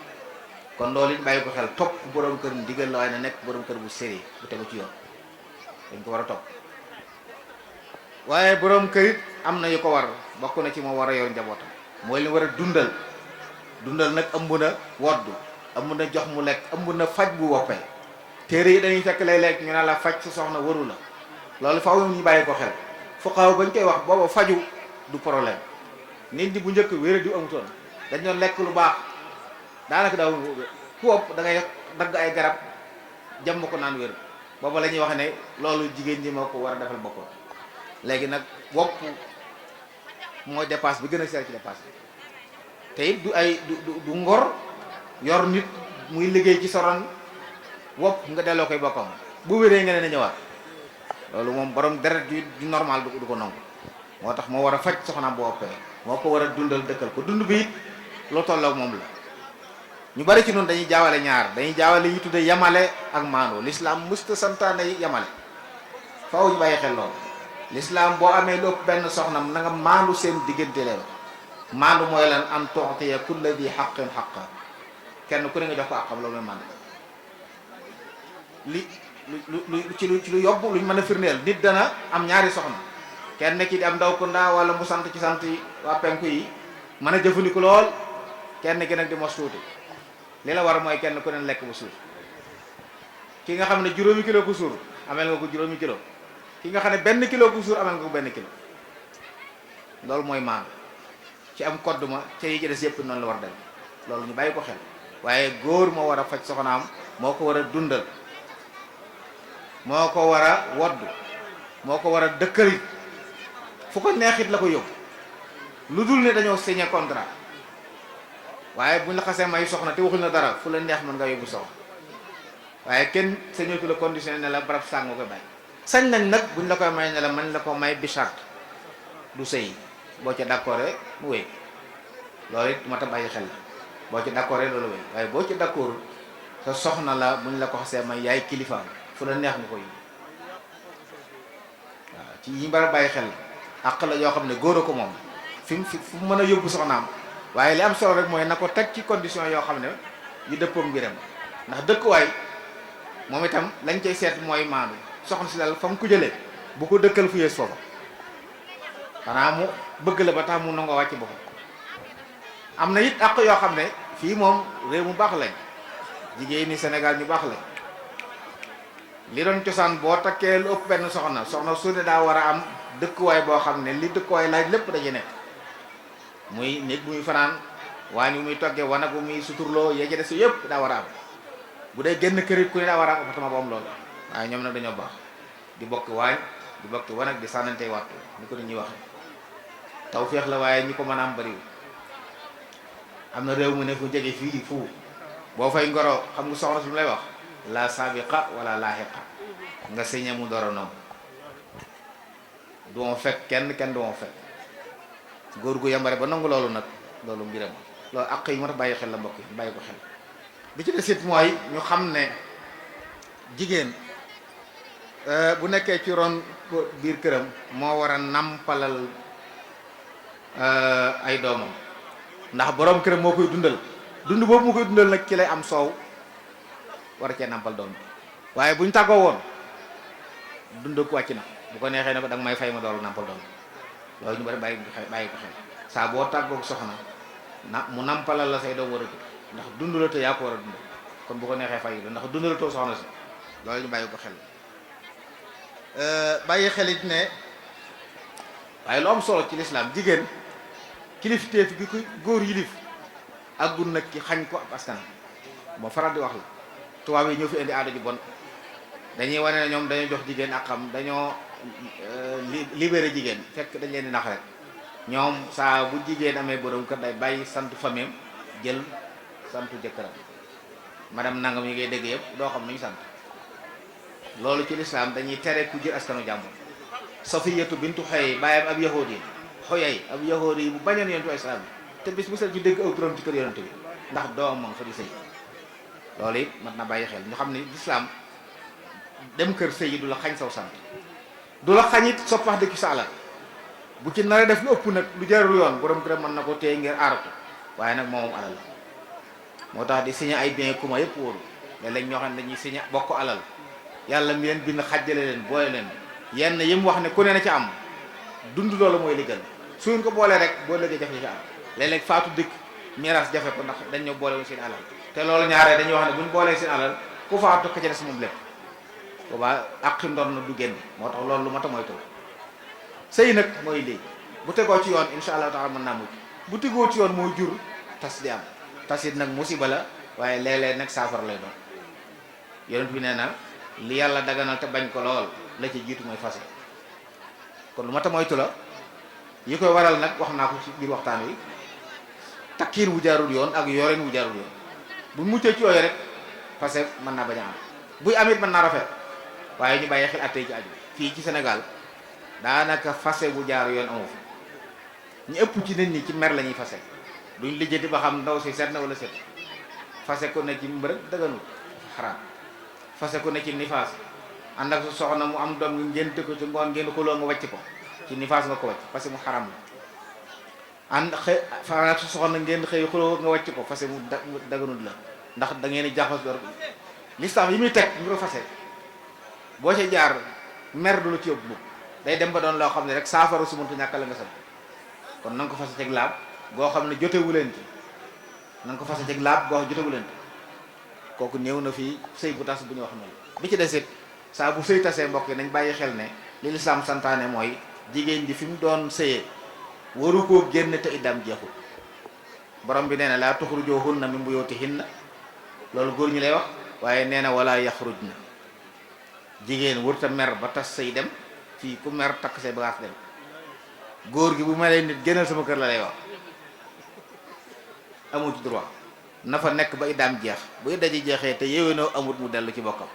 kon loolu it bàyyi ko xel topp borom kër ndigal la waaye na nekk borom kër bu sérieux bu tegu ci yoon dañ ko war a topp waaye borom kër it am na yu ko war bokk na ci moo war a yor njabootam mooy li war a dundal nag ëmb na woddu ëmb na jox mu lekk ëmb na faj bu woppee téere yi dañuy fekk lay lekk ñu ne la faj sa soxna waru la loolu faaw ñu bàyyi ko xel fuqaaw bañ koy wax booba faju du problème nit ñi bu njëkk wéra di amutoon dañ doon lekk lu baax daanaka daaw ku wopp da ngay dagg ay garab jàmm ko naan wér booba la ñuy wax ne loolu jigéen ñi moo ko war a defal boppam. léegi nag wopp mooy dépasse bi gën a seer ci dépasse bi te it du ngor yor nit muy liggéey ci soron wopp nga delloo koy boppam bu wéree nga ne na ñëwaat loolu moom borom deret ju normal du ko nangu. moo tax moo war a faj soxnaam bu woppee moo ko war a dundal dëkkal ko dund bi it loo tolloo moom la. ñu bari ci noonu dañuy jaawale ñaar dañuy jaawale yi tudde yamale ak maandu. l'islam mësta santaane yamale faaw ñu bàyyi xel loolu. l'islam boo amee lu ëpp benn soxnam na nga maandu seen diggante leen. maandu mooy lan an tu'tiya kulla di haqqin haqqa kenn ku ne nga jox ko àqam loolu mooy maandu. ci lu yóbbu luñ mën a firndeel nit dana am ñaari soxna kenn ki di am ndaw ko ndaa wala mu sant ci sant yi waa penku yi mën a jëfandiku lool kenn ki nag di mos tuuti. li la war mooy kenn ku ne lekk bu suur ki nga xam ne juróomi kilo ku suur amel nga ko juróomi kilo ki nga xam ne benn kilo ku suur amel nga ko benn kilo loolu mooy maandu ci am kodd ma ca yi ci des yëpp noonu la war dem loolu ñu bàyyi ko xel. waaye góor moo war a faj soxnaam moo ko war a dundal moo ko war a wodd moo ko war a dëkkërit fu ko neexit la ko yóbbu lu dul ne dañoo signé contrat. waaye buñ la xasee may soxna te waxuñ la dara fu la neex mën nga yóbbu soxna waaye kenn sañatu la conditionné ne la barab sàng nga koy bàyyi. sañ nañ nag buñ la koy may ne la mën la ko may bi charte du sëy boo ca d'accord mu wéy loolu it mat a bàyyi xel la boo ci d'accord loolu wéy waaye boo ci d'accord sa soxna la buñ la ko xasee may yaay kilifaam fu la neex nga koy yóbbu waaw ci yi mbar a bàyyi xel la àq la yoo xam ne góor a ko moom fi mu mën a yóbbu soxnaam. waaye li am solo rek mooy na ko teg ci condition yoo xam ne yu dëppoo mbiram ndax dëkkuwaay moom itam lañ cay seet mooy maandu soxna si daal fa mu ko jëlee bu ko dëkkal fu yées foofa xanaa mu bëgg la ba tax mu nangoo wàcc boppam. am na it àq yoo xam ne fii moom réew mu baax lañ jigéen ñi Sénégal ñu baax lañ li doon cosaan boo takkee lu ëpp benn soxna su ne daa war a am dëkkuwaay boo xam ne li dëkkuwaay laaj lépp dañuy nekk. muy néeg bu muy fanaan waañ bu muy toggee wanag bu muy suturloo yee ci des yëpp daa war a am bu dee génn kër it ku ne daa war a am appartement bu am loolu waaye ñoom nag dañoo baax di bokk waañ di bokk wanag di sànnante waxtu ni ko nit ñuy wax taw féex la waaye ñi ko mën a am bariwul. am na réew mu ne fu jege fii fu boo fay ngoro xam nga soxna su mu lay wax la sabiqa wala laahiqa nga sëñe mu doro noonu du ma fekk kenn du ma fekk. góor gu yambare ba nangu loolu nag loolu mbiram loolu àq yi moo tax bàyyi xel la mbokk yi bàyyi ko xel. bi ci des it mooy ñu xam ne jigéen bu nekkee ci ron biir këram moo war a nampalal ay doomam ndax borom këram moo koy dundal dund boobu mu koy dundal nag ci lay am soow war a cee nampal doom bi waaye buñ tàggoo woon dund ko wàcc na bu ko neexee ne ko danga may fay ma doolu nampal doom bi loolu ñu bari bàyyi ko xel saa boo tàggoog soxna mu nampalal la say doom war a jur ndax dund la te yaa ko war a dund kon bu ko neexee fay la ndax dund la too soxna si loolu ñu bàyyi ko xel. bàyyi xelit ne waaye lu am solo ci lislaam jigéen kilifteef gi ko góor yilif ak gun nag ki xañ ko ab askan moo faral di wax la tubaab yi ñoo fi indi aada ju bon dañuy wane ne ñoom dañoo jox jigéen ak xam dañoo libéré jigéen fekk dañ leen di nax rek ñoom saa bu jigéen amee borom kër day bàyyi sant famille jël santu jëkkëram madame nangam yi ngay dégg yëpp doo xam nu ñu sant loolu ci lislaam dañuy tere ku jël askanu jàmbur. Safiyatu bintu Xuyay bàyyam ab yahudi Xuyay ab yahudi bu bañoon yonentu islam te bis bu set ñu dégg aw turam ci kër yonent bi ndax doomam moom fa di sëy loolu it mat na bàyyi xel ñu xam ne lislaam dem kër sëy yi du la xañ saw sant du la xañit soppax dëkk sa alal bu ci nar a def lu ëpp nag lu jarul yoon borom këram mën na ko téye ngir aaratu waaye nag moom alal la moo tax di signé ay bien commun yëpp wóoru léeg-léeg ñoo xam ne dañuy signé bokk alal yàlla mi leen bind xajjale leen boole leen yenn yi mu wax ne ku ne na ci am dund loolu mooy li gën su ngeen ko boolee rek boo léegi jafe-jafe am léeg-léeg faatu dëkk miraas jafe ko ndax dañ ñoo boole woon seen alal te loolu ñaaree dañuy wax ne buñ boolee seen alal ku faatu ka ca des moom lépp boobaa àqi ndor na du génn moo tax loolu lu ma ta moytu sëy nag mooy lii bu tegoo ci yoon insha allahu taala mën naa mucc bu tegoo ci yoon mooy jur tas di am tas it nag musiba la waaye léeg-léeg nag saafara lay doon yonent bi nee na li yàlla daganal te bañ ko lool la ci jiitu mooy fase. kon lu ma ta moytu la yi koy waral nag wax naa ko ci biir waxtaan wi takkiin wu jaarul yoon ak yoreen wu jaarul yoon bu muccee ci yooyu rek fase mën naa bañ a am buy amit mën naa rafet waaye ñu bàyyi xel attey ci aju fii ci Sénégal daanaka fase bu jaar yoon amu fi ñu ëpp ci nit ñi ci mer la ñuy fase duñ lijjanti ba xam ndaw si seet na wala seet fase ko ne ci mbërëg dëgganul xaraam fase ko ne ci nifaas ànd ak su soxna mu am doom ngi ngénte ko ci ngoon ngeen xuloo nga wàcc ko ci nifaas nga ko wàcc fase mu xaraam la ànd xëy fa su soxna ngeen xëy xuloo nga wàcc ko fase mu dëgganul la ndax da ngeen di jaxas door lislaam yi muy teg ngir fase boo ca jaar mer du la ci yóbbu day dem ba doon loo xam ne rek saafara su mëntu ñàkk la nga sal kon na nga ko fase ceg laab goo xam ne jotewu leen ci na nga ko fase ceg laab goo jotewu leen ci kooku néew na fii sëy bu tas bu ñu wax noonu bi ci desit saa bu sëy tasee mbokk yi nañ bàyyi xel ne li lislaam santaane mooy jigéen ji fi mu doon sëyee waru koo génn te iddaam jeexul borom bi nee na laa tuxrujuhunna min buyutihinna loolu góor ñi lay wax waaye nee na wala yaxrujna jigéen wërta mer ba tas say dem fii ku mer takk say bagaas dem góor gi bu ma lay nit génnal sama kër la lay wax amu ci droit na fa nekk ba iddaam jeex bu idda ji jeexee te yéwénoo amut mu dellu ci bokkam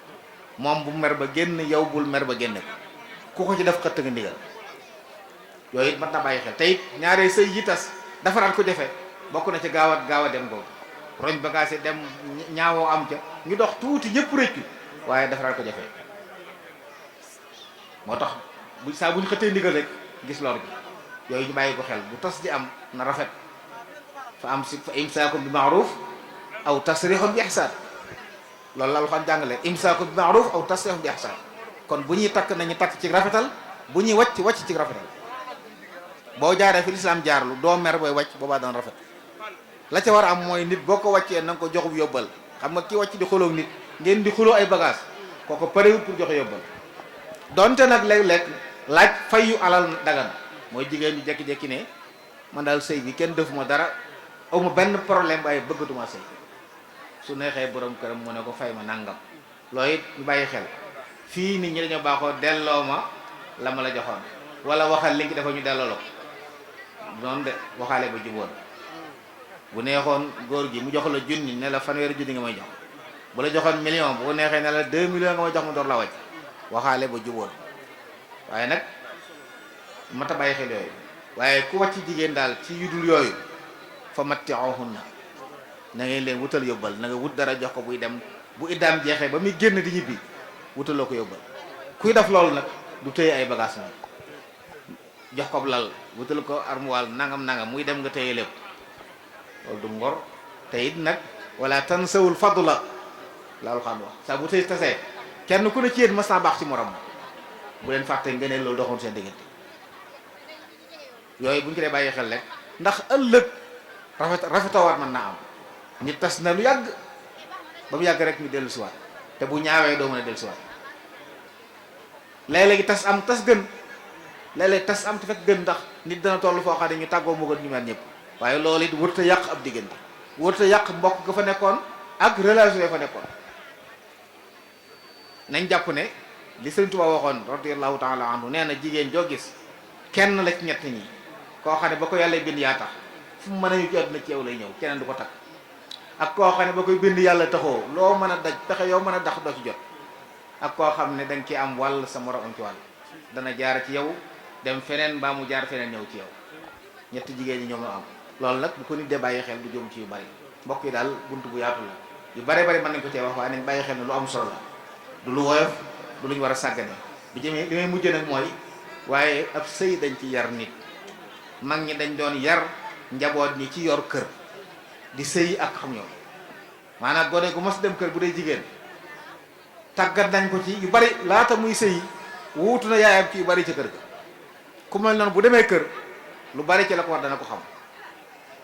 moom bu mer ba génn yow bul mer ba génne ko ku ko ci def xëtt nga ndigal yooyu it mat na bàyyi xel te it ñaaree sëy yi tas defaraat ko jafe bokk na ci gaaw a dem googu roñ bagaas yi dem ñaawoo am ca ñu dox tuuti ñëpp rëccu waaye defaraat ko jafe moo tax saa bu ñu xëttee ndigal rek gis lor gi yooyu ñu bàyyi ko xel bu tas di am na rafet fa imsaakun bi ma'ruf aw tasrihun bi ihsan loolu la Alxuraan jàngale imsaakun bi ma'ruf aw tasrihun bi ihsan kon bu ñuy takk nañu takk ci rafetal bu ñuy wàcc ci rafetal boo jaaree fi lislaam jaarlu doo mer booy wàcc boobaa dana rafet la ca war a am mooy nit boo ko wàccee na nga ko joxub yóbbal xam nga ki wàcc di xuloo nit ngeen di xuloo ay bagage kooko parewut pour joxe yóbbal donte nag léeg-léeg laaj fayu alal dagan mooy jigéen ñu jekki-jekki ne man daal sëy bi kenn defuma dara awma benn problème waaye bëggatuma sëy su neexee borom këram mu ne ko fay ma nangam loolu it ñu bàyyi xel fii nit ñi dañoo baaxoo delloo ma la ma la joxoon wala waxal li ngi dafa ñu delloo la ko noonu de waxaale ba juboon bu neexoon góor gi mu jox la junni ne la fanweeri junni nga may jox bu la joxoon million bu ko neexee ne la 2 millions nga may jox ma door la wàcc waxaale ba juboon waaye nag mata bàyyi xel yooyu waaye ku wàcc jigéen daal ci yudul yooyu fa matti'uhunna na ngeen leen wutal yóbbal na nga wut dara jox ko buy dem bu iddaam jeexee ba muy génn di ñibbi wutaloo ko yóbbal kuy def loolu nag du téye ay bagage moom jox ko lal wutal ko armoire nangam muy dem nga téye lépp loolu du ngor te it nag wala tansawul fadla la Alxuraan wax saa bu tey tasee kenn ku ne ci yéen mas naa baax ci morom bu leen fàtte ngeen loolu doxoon seen diggante yooyu bu ñu ko dee bàyyi xel rek ndax ëllëg rafetawaat mën naa am nit tas na lu yàgg ba mu yàgg rek ñu dellu siwaat te bu ñaawee doo mën a dellu siwaat léeg-léegi tas am tas gën léeg-léeg tas am te fekk gën ndax nit dana toll foo xam ne ñu tàggoo mu gën ñu mel ñëpp waaye loolu it wërta yàq ab diggante wërta yàq mbokk ga fa nekkoon ak relation ya fa nekkoon nañ jàpp ne li Sëriñ Tuubaa waxoon radiyallahu taala anhu nee na jigéen joo gis kenn la ci ñett ñi koo xam ne ba ko yàlla bind yaa tax fu mu mën a ñu ci àdduna ci yow lay ñëw keneen du ko takk ak koo xam ne ba koy bind yàlla taxoo loo mën a daj pexe yow mën a dax doo ci jot ak koo xam ne danga ci am wàll sa morom am ci wàll dana jaar ci yow dem feneen mbaa mu jaar feneen ñëw ci yow ñetti jigéen ñi ñoom la am loolu nag bu ko nit dee bàyyi xel du jëm ci yu bari mbokk yi daal bunt bu yaatu la yu bare bari mën nañ ko cee wax waaye nañ bàyyi xel ne lu am solo la du lu woyof du lu ñu war a sàggane bi jëmee li may mujjee nag mooy waaye ab sëy dañ ci yar nit mag ñi dañ doon yar njaboot ñi ci yor kër di sëy ak xam ñoom maanaam gone gu mos dem kër bu dee jigéen tàggat nañ ko ci yu bari laata muy sëy wuutu na yaayam ci yu bari ci kër ga ku mel noonu bu demee kër lu bari ci la ko war dana ko xam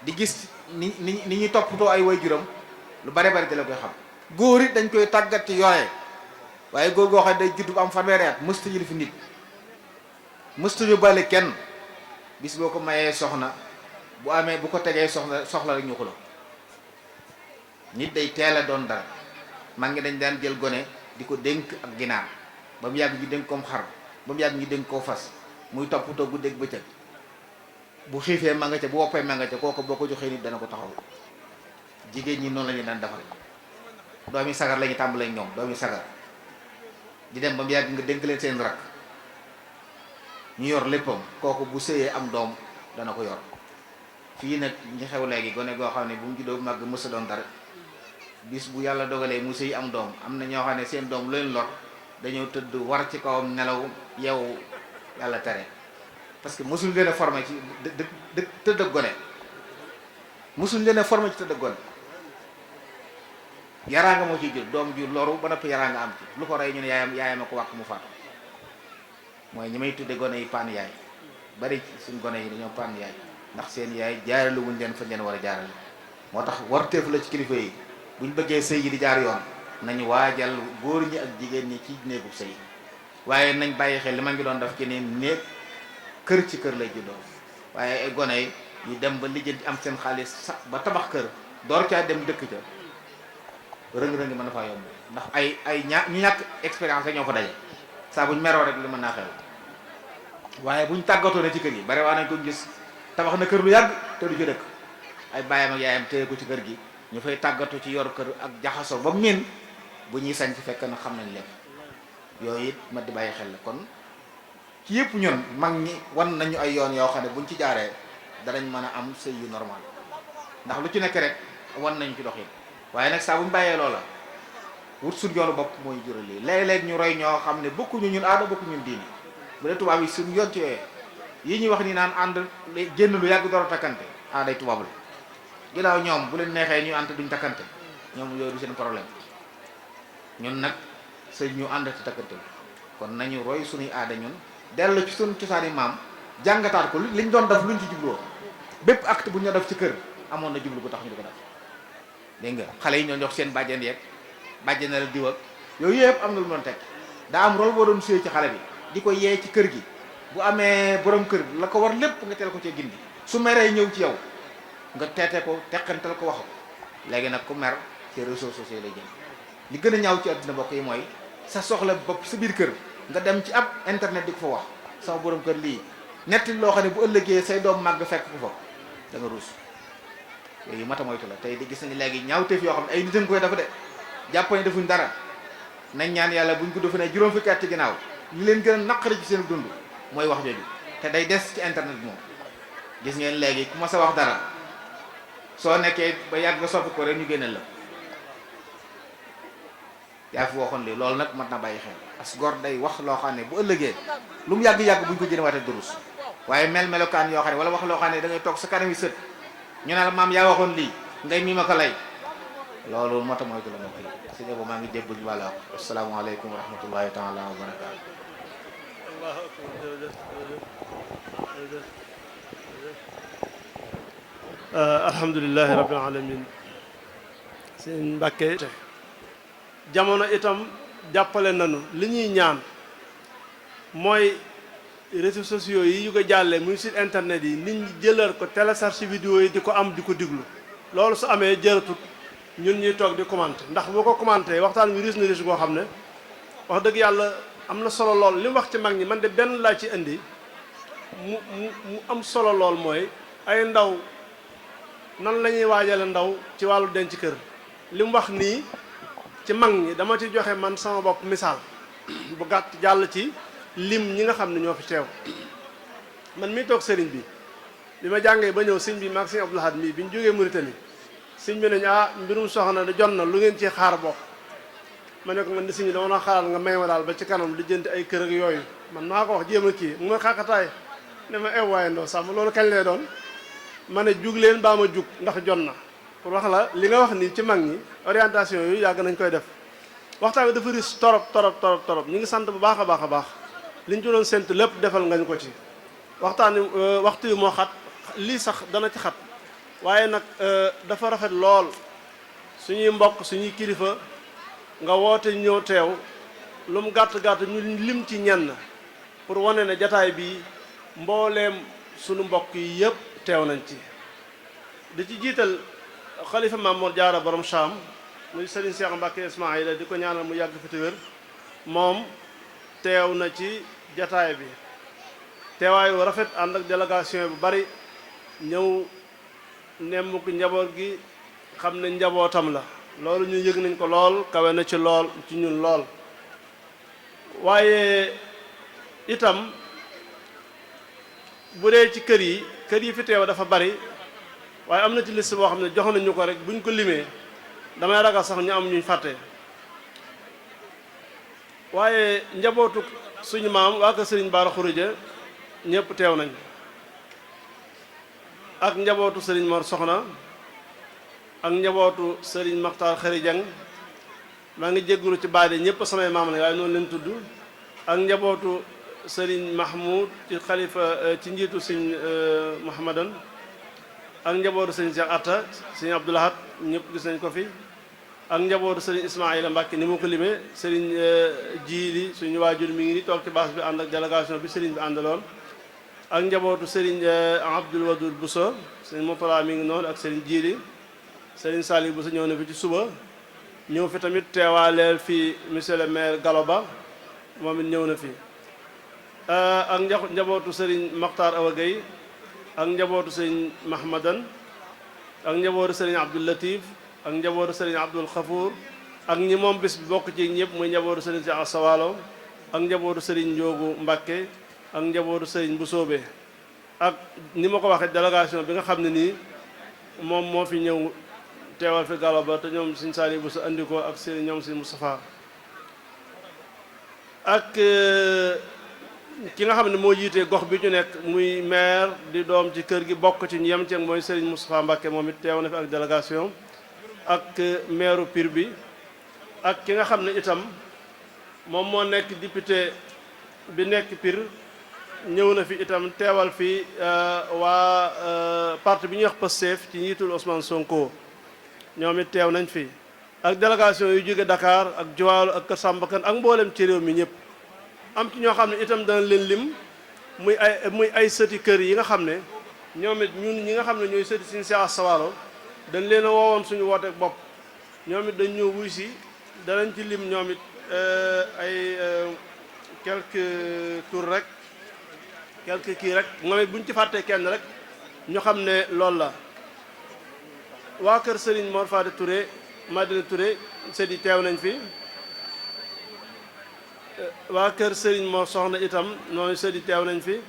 di gis ni ñuy toppatoo ay waajuram lu bari ci la koy xam góor it dañ koy tàggat ci yore waaye góor goo xam ne day judd bu am fanweeri at mësta yilif nit mësta yóbbaale kenn bis boo ko mayee soxna bu amee bu ko tegee soxla rek ñu xulo nit day teel a doon dara mag ngi dañ daan jël gone di ko dénk ak ginaar ba mu yàgg ñu dénk koom xar ba mu yàgg ñu dénk koo fas muy toppatoo guddeeg bëccëg bu xiifee ma nga ca bu woppee ma nga ca kooku boo ko joxee nit dana ko taxaw. jigéen ñi noonu la ñu daan defal doomi sagar la ñu tàmbalee ñoom doomi sagar di dem ba mu yàgg nga dénk leen seen rakk ñu yor léppam kooku bu sëyee am doom dana ko yor. fii nag ñi xew léegi gone goo xam ne bu mu juddoo màgg mësa doon dara bis bu yàlla dogalee mu sëy am doom am na ñoo xam ne seen doom lu leen lor dañoo tëdd war ci kawam nelaw yow yàlla tere parce que mosuñ leen a formé ci tëdd ak gone mosuñ leen a formé ci tëdd ak gone yaraanga moo ciy jël doom ju loru ba noppi yaraanga am ci lu ko rey ñu ne yaayam a ko wàq mu faatu mooy ñi may tudde gone yi paan yaay bari suñ gone yi dañoo paan yaay ndax seen yaay jaarale wuñ leen fa leen war a jaarale. moo tax warteef la ci kilifa yi buñ bëggee sëy yi di jaar yoon nañu waajal góor ñi ak jigéen ñi ci néegub sëy waaye nañ bàyyi xel li ma ngi doon def ci ne néeg kër ci kër lay juddoo waaye ay gone yi ñu dem ba lijjanti am seen xaalis sax ba tabax kër door caa dem dëkk ca rëng-rëng mën na faa yomb ndax ay ñu ñàkk expérience rek ñoo fa daje saa buñ meroo rek li mën naa xew waaye buñ tàggatoo ne ci kër yi bari waa nañ ko gis tabax na kër lu yàgg te du ci dëkk ay baayam ak yaayam téye ko ci kër gi ñu fay tàggatu ci yor kër ak jaxasoo ba miin bu ñuy sañ ci fekk na xam nañ lépp yooyu it ma di bàyyi xel la kon ci yëpp ñun mag ñi wan nañu ay yoon yoo xam ne buñ ci jaaree danañ mën a am sëy yu normal ndax lu ci nekk rek wan nañu ci doxin waaye nag saa buñ bàyyee loola wut suñ yoonu bopp mooy jural lii léeg-léeg ñu roy ñoo xam ne bokkuñu ñun aada bokkuñu ñun diini bu dee tubaab yi suñ yoon ci yooyee yi ñuy wax ni naan ànd génn lu yàgg door a takkante aaday tubaab la ginnaaw ñoom bu leen neexee ñu ànd duñ takkante ñoom yooyu du seen problème ñun nag sëñ ñu ànd te takkante kon nañu roy suñuy aada ñun dellu ci suñu cosaani maam jàngataat ko liñ doon def luñ ci jubloo bépp acte bu ñu def ci kër amoon na jublu bu tax ñu di ko def dégg nga xale yi ñoo jox seen bàjjen yeeg bàjjen na la diw ak yooyu yëpp am na lu doon teg daa am rôle boo doon suyee ci xale bi di ko yee ci kër gi bu amee borom kër la ko war lépp nga teel ko cee gindi su meree ñëw ci yow nga teete ko teqantal ko wax ko léegi nag ku mer ci réseaux sociaux lay jëm li gën a ñaaw ci àdduna bokk yi mooy sa soxla bopp sa biir kër nga dem ci ab internet di ko fa wax sama borom kër lii netti loo xam ne bu ëllëgee say doom màgg fekk ko fa da nga ruus yooyu mata moytu la tey di gis nañu léegi ñaawteef yoo xam ne ay nit a ngi koy dafa de jàpp ne defuñ dara nañ ñaan yàlla buñ ko defe ne juróom fukki at ci ginnaaw li leen gën a naqari ci seen dund mooy wax jooju te day des ci internet bi moom gis ngeen léegi ku ma sa wax dara soo nekkee ba yàgg nga soppi ko rek ñu génneel la yaa fi waxoon li loolu nag mat na bàyyi xel as gor day wax loo xam ne bu ëllëgee lu mu yàgg-yàgg buñ ko jëne waate durus waaye melokaan yoo xam ne wala wax loo xam ne da ngay toog sa kanam yi sët ñu ne la maam yaa waxoon lii ngay mi ma ko lay loolu moo tax mooy ko la mbokk yi si ebo maa ngi jébbul wàlla asalaamaaleykum wa rahmatullahi taala wa barakaatu
alhamdulilahi rabbil alamin seen Mbàkke jamono itam jàppale nañu li ñuy ñaan mooy réseaux sociaux yi yu ko jàllee muy site internet yi nit ñi jëlal ko télécharge vidéo yi di ko am di ko diglu loolu su amee jëratut ñun ñuy toog di commenter ndax boo ko commenter waxtaan wi riis na riis goo xam ne wax dëgg yàlla am na solo lool li mu wax ci mag ñi man de benn laa ci indi mu am solo lool mooy ay ndaw nan la ñuy waajale ndaw ci wàllu denc kër li mu wax nii ci mag ñi dama ci joxe man sama bopp misaal bu gàtt jàll ci lim ñi nga xam ne ñoo fi teew man mii toog sëriñ bi ma jàngee ba ñëw sëñ bi maag sëñ Abdou Lahad mii bi ñu jógee Mauritanie sëñ bi nañu mbirum soxna da jot na lu ngeen ci xaar bokk ma ne ko man di sëñ bi dama na xaaral nga may ma daal ba ci kanam di jënd ay kër ak yooyu man maa ko wax jéem a kii mu ma xàqataay ne ma ew waaye ndoo sàmm loolu kañ lay doon ma ne jug leen baa ma jug ndax jot na pour wax la li nga wax nii ci mag ñi orientation yooyu yàgg nañ koy def waxtaan bi dafa riis torop ñu ngi sant bu baax a baax a baax li ñu ci doon séntu lépp defal nga ñu ko ci waxtaan waxtu yi moo xat lii sax dana ci xat waaye nag dafa rafet lool suñuy mbokk suñuy kilifa nga woote ñëw teew lu mu gàtt ñu lim ci ñenn pour wane ne jataay bi mbooleem suñu mbokk yi yëpp teew nañ ci di ci jiital xalifa Mamour Diarra borom Cham muy sëriñ Cheikh Mbacke Ismaïla di ko ñaanal mu yàgg fi te wér moom teew na ci jataay bi teewaayu rafet ànd ak délégation bu bari ñëw nemm ko njaboot gi xam ne njabootam la loolu ñu yëg nañ ko lool kawe na ci lool ci ñun lool waaye itam bu dee ci kër yi fi teew dafa bari waaye am na ci liste boo xam ne jox nañu ko rek buñ ko limee damay ragal sax ñu am ñuy fàtte waaye njabootu suñu maam waa kër Serigne Bara Khourédia ñëpp teew nañ ak njabootu Serigne Mor Soxna ak njabootu Serigne Makhtar Khary Dieng maa ngi jéggulu ci baade ñëpp samay maam la waaye noonu leen tudd ak njabootu Serigne Mahmoud ci xalifa ci njiitu Serigne Mouhamadan ak njabootu Serigne Cheikh Atta Serigne Abdoulahat ñëpp gis nañ ko fi ak njabootu Serigne Ismaïla Mbacke ni mu ko limee Serigne Jiili suñu waajur mi ngi ni toog ci baas bi ànd ak délégation bi Serigne bi àndaloon ak njabootu Serigne Abdoul Wadoud Bousso Serigne Moutala mi ngi noonu ak Serigne Jiili Serigne Saliou Bousso ñëw na fi ci suba ñëw fi tamit teewaaleel fi monsieur le maire Gallo Ba moom it ñëw na fi ak njabootu Serigne Makhtar Awa Gueye ak njabootu Serigne Mahmadan ak njabootu Serigne Abdoul Latif ak njabootu Serigne Abdoul Khafour ak ñi moom bis bi bokk ci ñëpp muy njabootu Serigne Cheikh Assawalo ak njabootu Serigne Ndiogu Mbacke ak njabootu Serigne Boussobé ak ni ma ko waxee délégation bi nga xam ne nii moom moo fi ñëw teewal fi Gallo Ba te ñoom Serigne Saliou Bousso andi ko ak Serigne ñoom Serigne Moustapha ak ki nga xam ne moo jiitee gox bi ñu nekk muy maire di doom ci kër gi bokk ci ñu yem ci mooy Serigne Moustapha Mbacke moom it teew na fi ak délégation ak maire Pire bi ak ki nga xam ne itam moom moo nekk député bi nekk Pire ñëw na fi itam teewal fi waa parti bi ñuy wax Pastef ci njiitul Ousmane Sonko ñoom it teew nañ fi ak délégation yu jóge Dakar ak Joal ak Kër Samba Kane ak mboolem ci réew mi ñëpp am ci ñoo xam ne itam dana leen lim muy ay sëti kër yi nga xam ne ñoom it ñun ñi nga xam ne ñooy sëti Serigne Cheikh Assawalo dañ leen a woowoon suñu wooteek bopp ñoom it dañ ñëw wuy si danañ ci lim ñoom it ay quelques tours rek quelques kii rek moom it buñ ci fàttee kenn rek ñu xam ne loolu la waa kër Serigne Mor Fadi Touré Madina Touré sëti teew nañ fi waa kër Serigne Mor Soxna itam noonu sëti teew nañ fi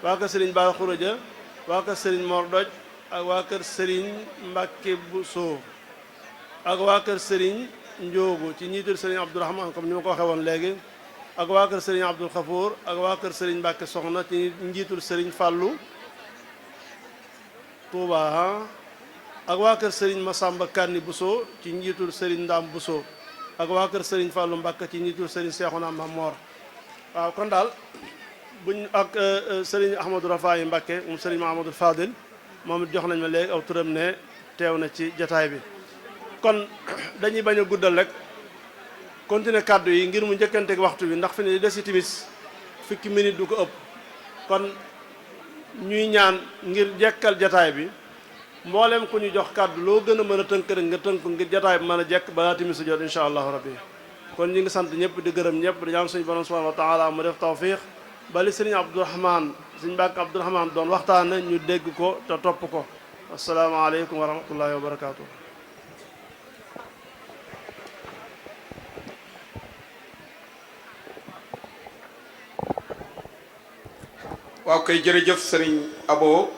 waa kër Serigne Bara Khourédia waa kër Serigne Mor Doj ak waa kër Serigne Mbacke Bousso ak waa kër Serigne Ndiogu ci njiitul Serigne Abdourahmane comme ni ma ko waxee woon léegi ak waa kër Serigne Abdoul Khafour ak waa kër Serigne Mbacke Soxna ci njiitul Serigne Fallou Touba ak waa kër Serigne Massamba Kanni Bousso ci njiitul Serigne Ndam Bousso ak waa kër Serigne Fallou Mbacke ci njiitul Serigne Cheikhouna Mamor waaw kon daal buñ ak Serigne Ahmadou Rafaay Mbacke moom Serigne Mahamadou Fadil moom it jox nañ ma léegi aw turam ne teew na ci jataay bi kon dañuy bañ a guddal rek continuer kàddu yi ngir mu njëkkanteeg waxtu bi ndax fi ne di des ci timis fukki minute du ko ëpp kon ñuy ñaan ngir jekkal jataay bi mboolem ku ñu jox kàddu loo gën a mën a tënk rek nga tënk ngir jataay bi mën a jekk balaa timis jot insha allahu rabbi kon ñi ngi sant ñëpp di gërëm ñëpp di ñaan suñu borom subhanahu wa taala mu def tawfiq bali sëriñ Abdourahmane sëriñ Mbàkke Abdourahmane doon waxtaane ñu dégg ko te topp ko asalaamaaleykum wa rahmatullahi wa barakaatu.
waaw kay jërëjëf sëriñ Abo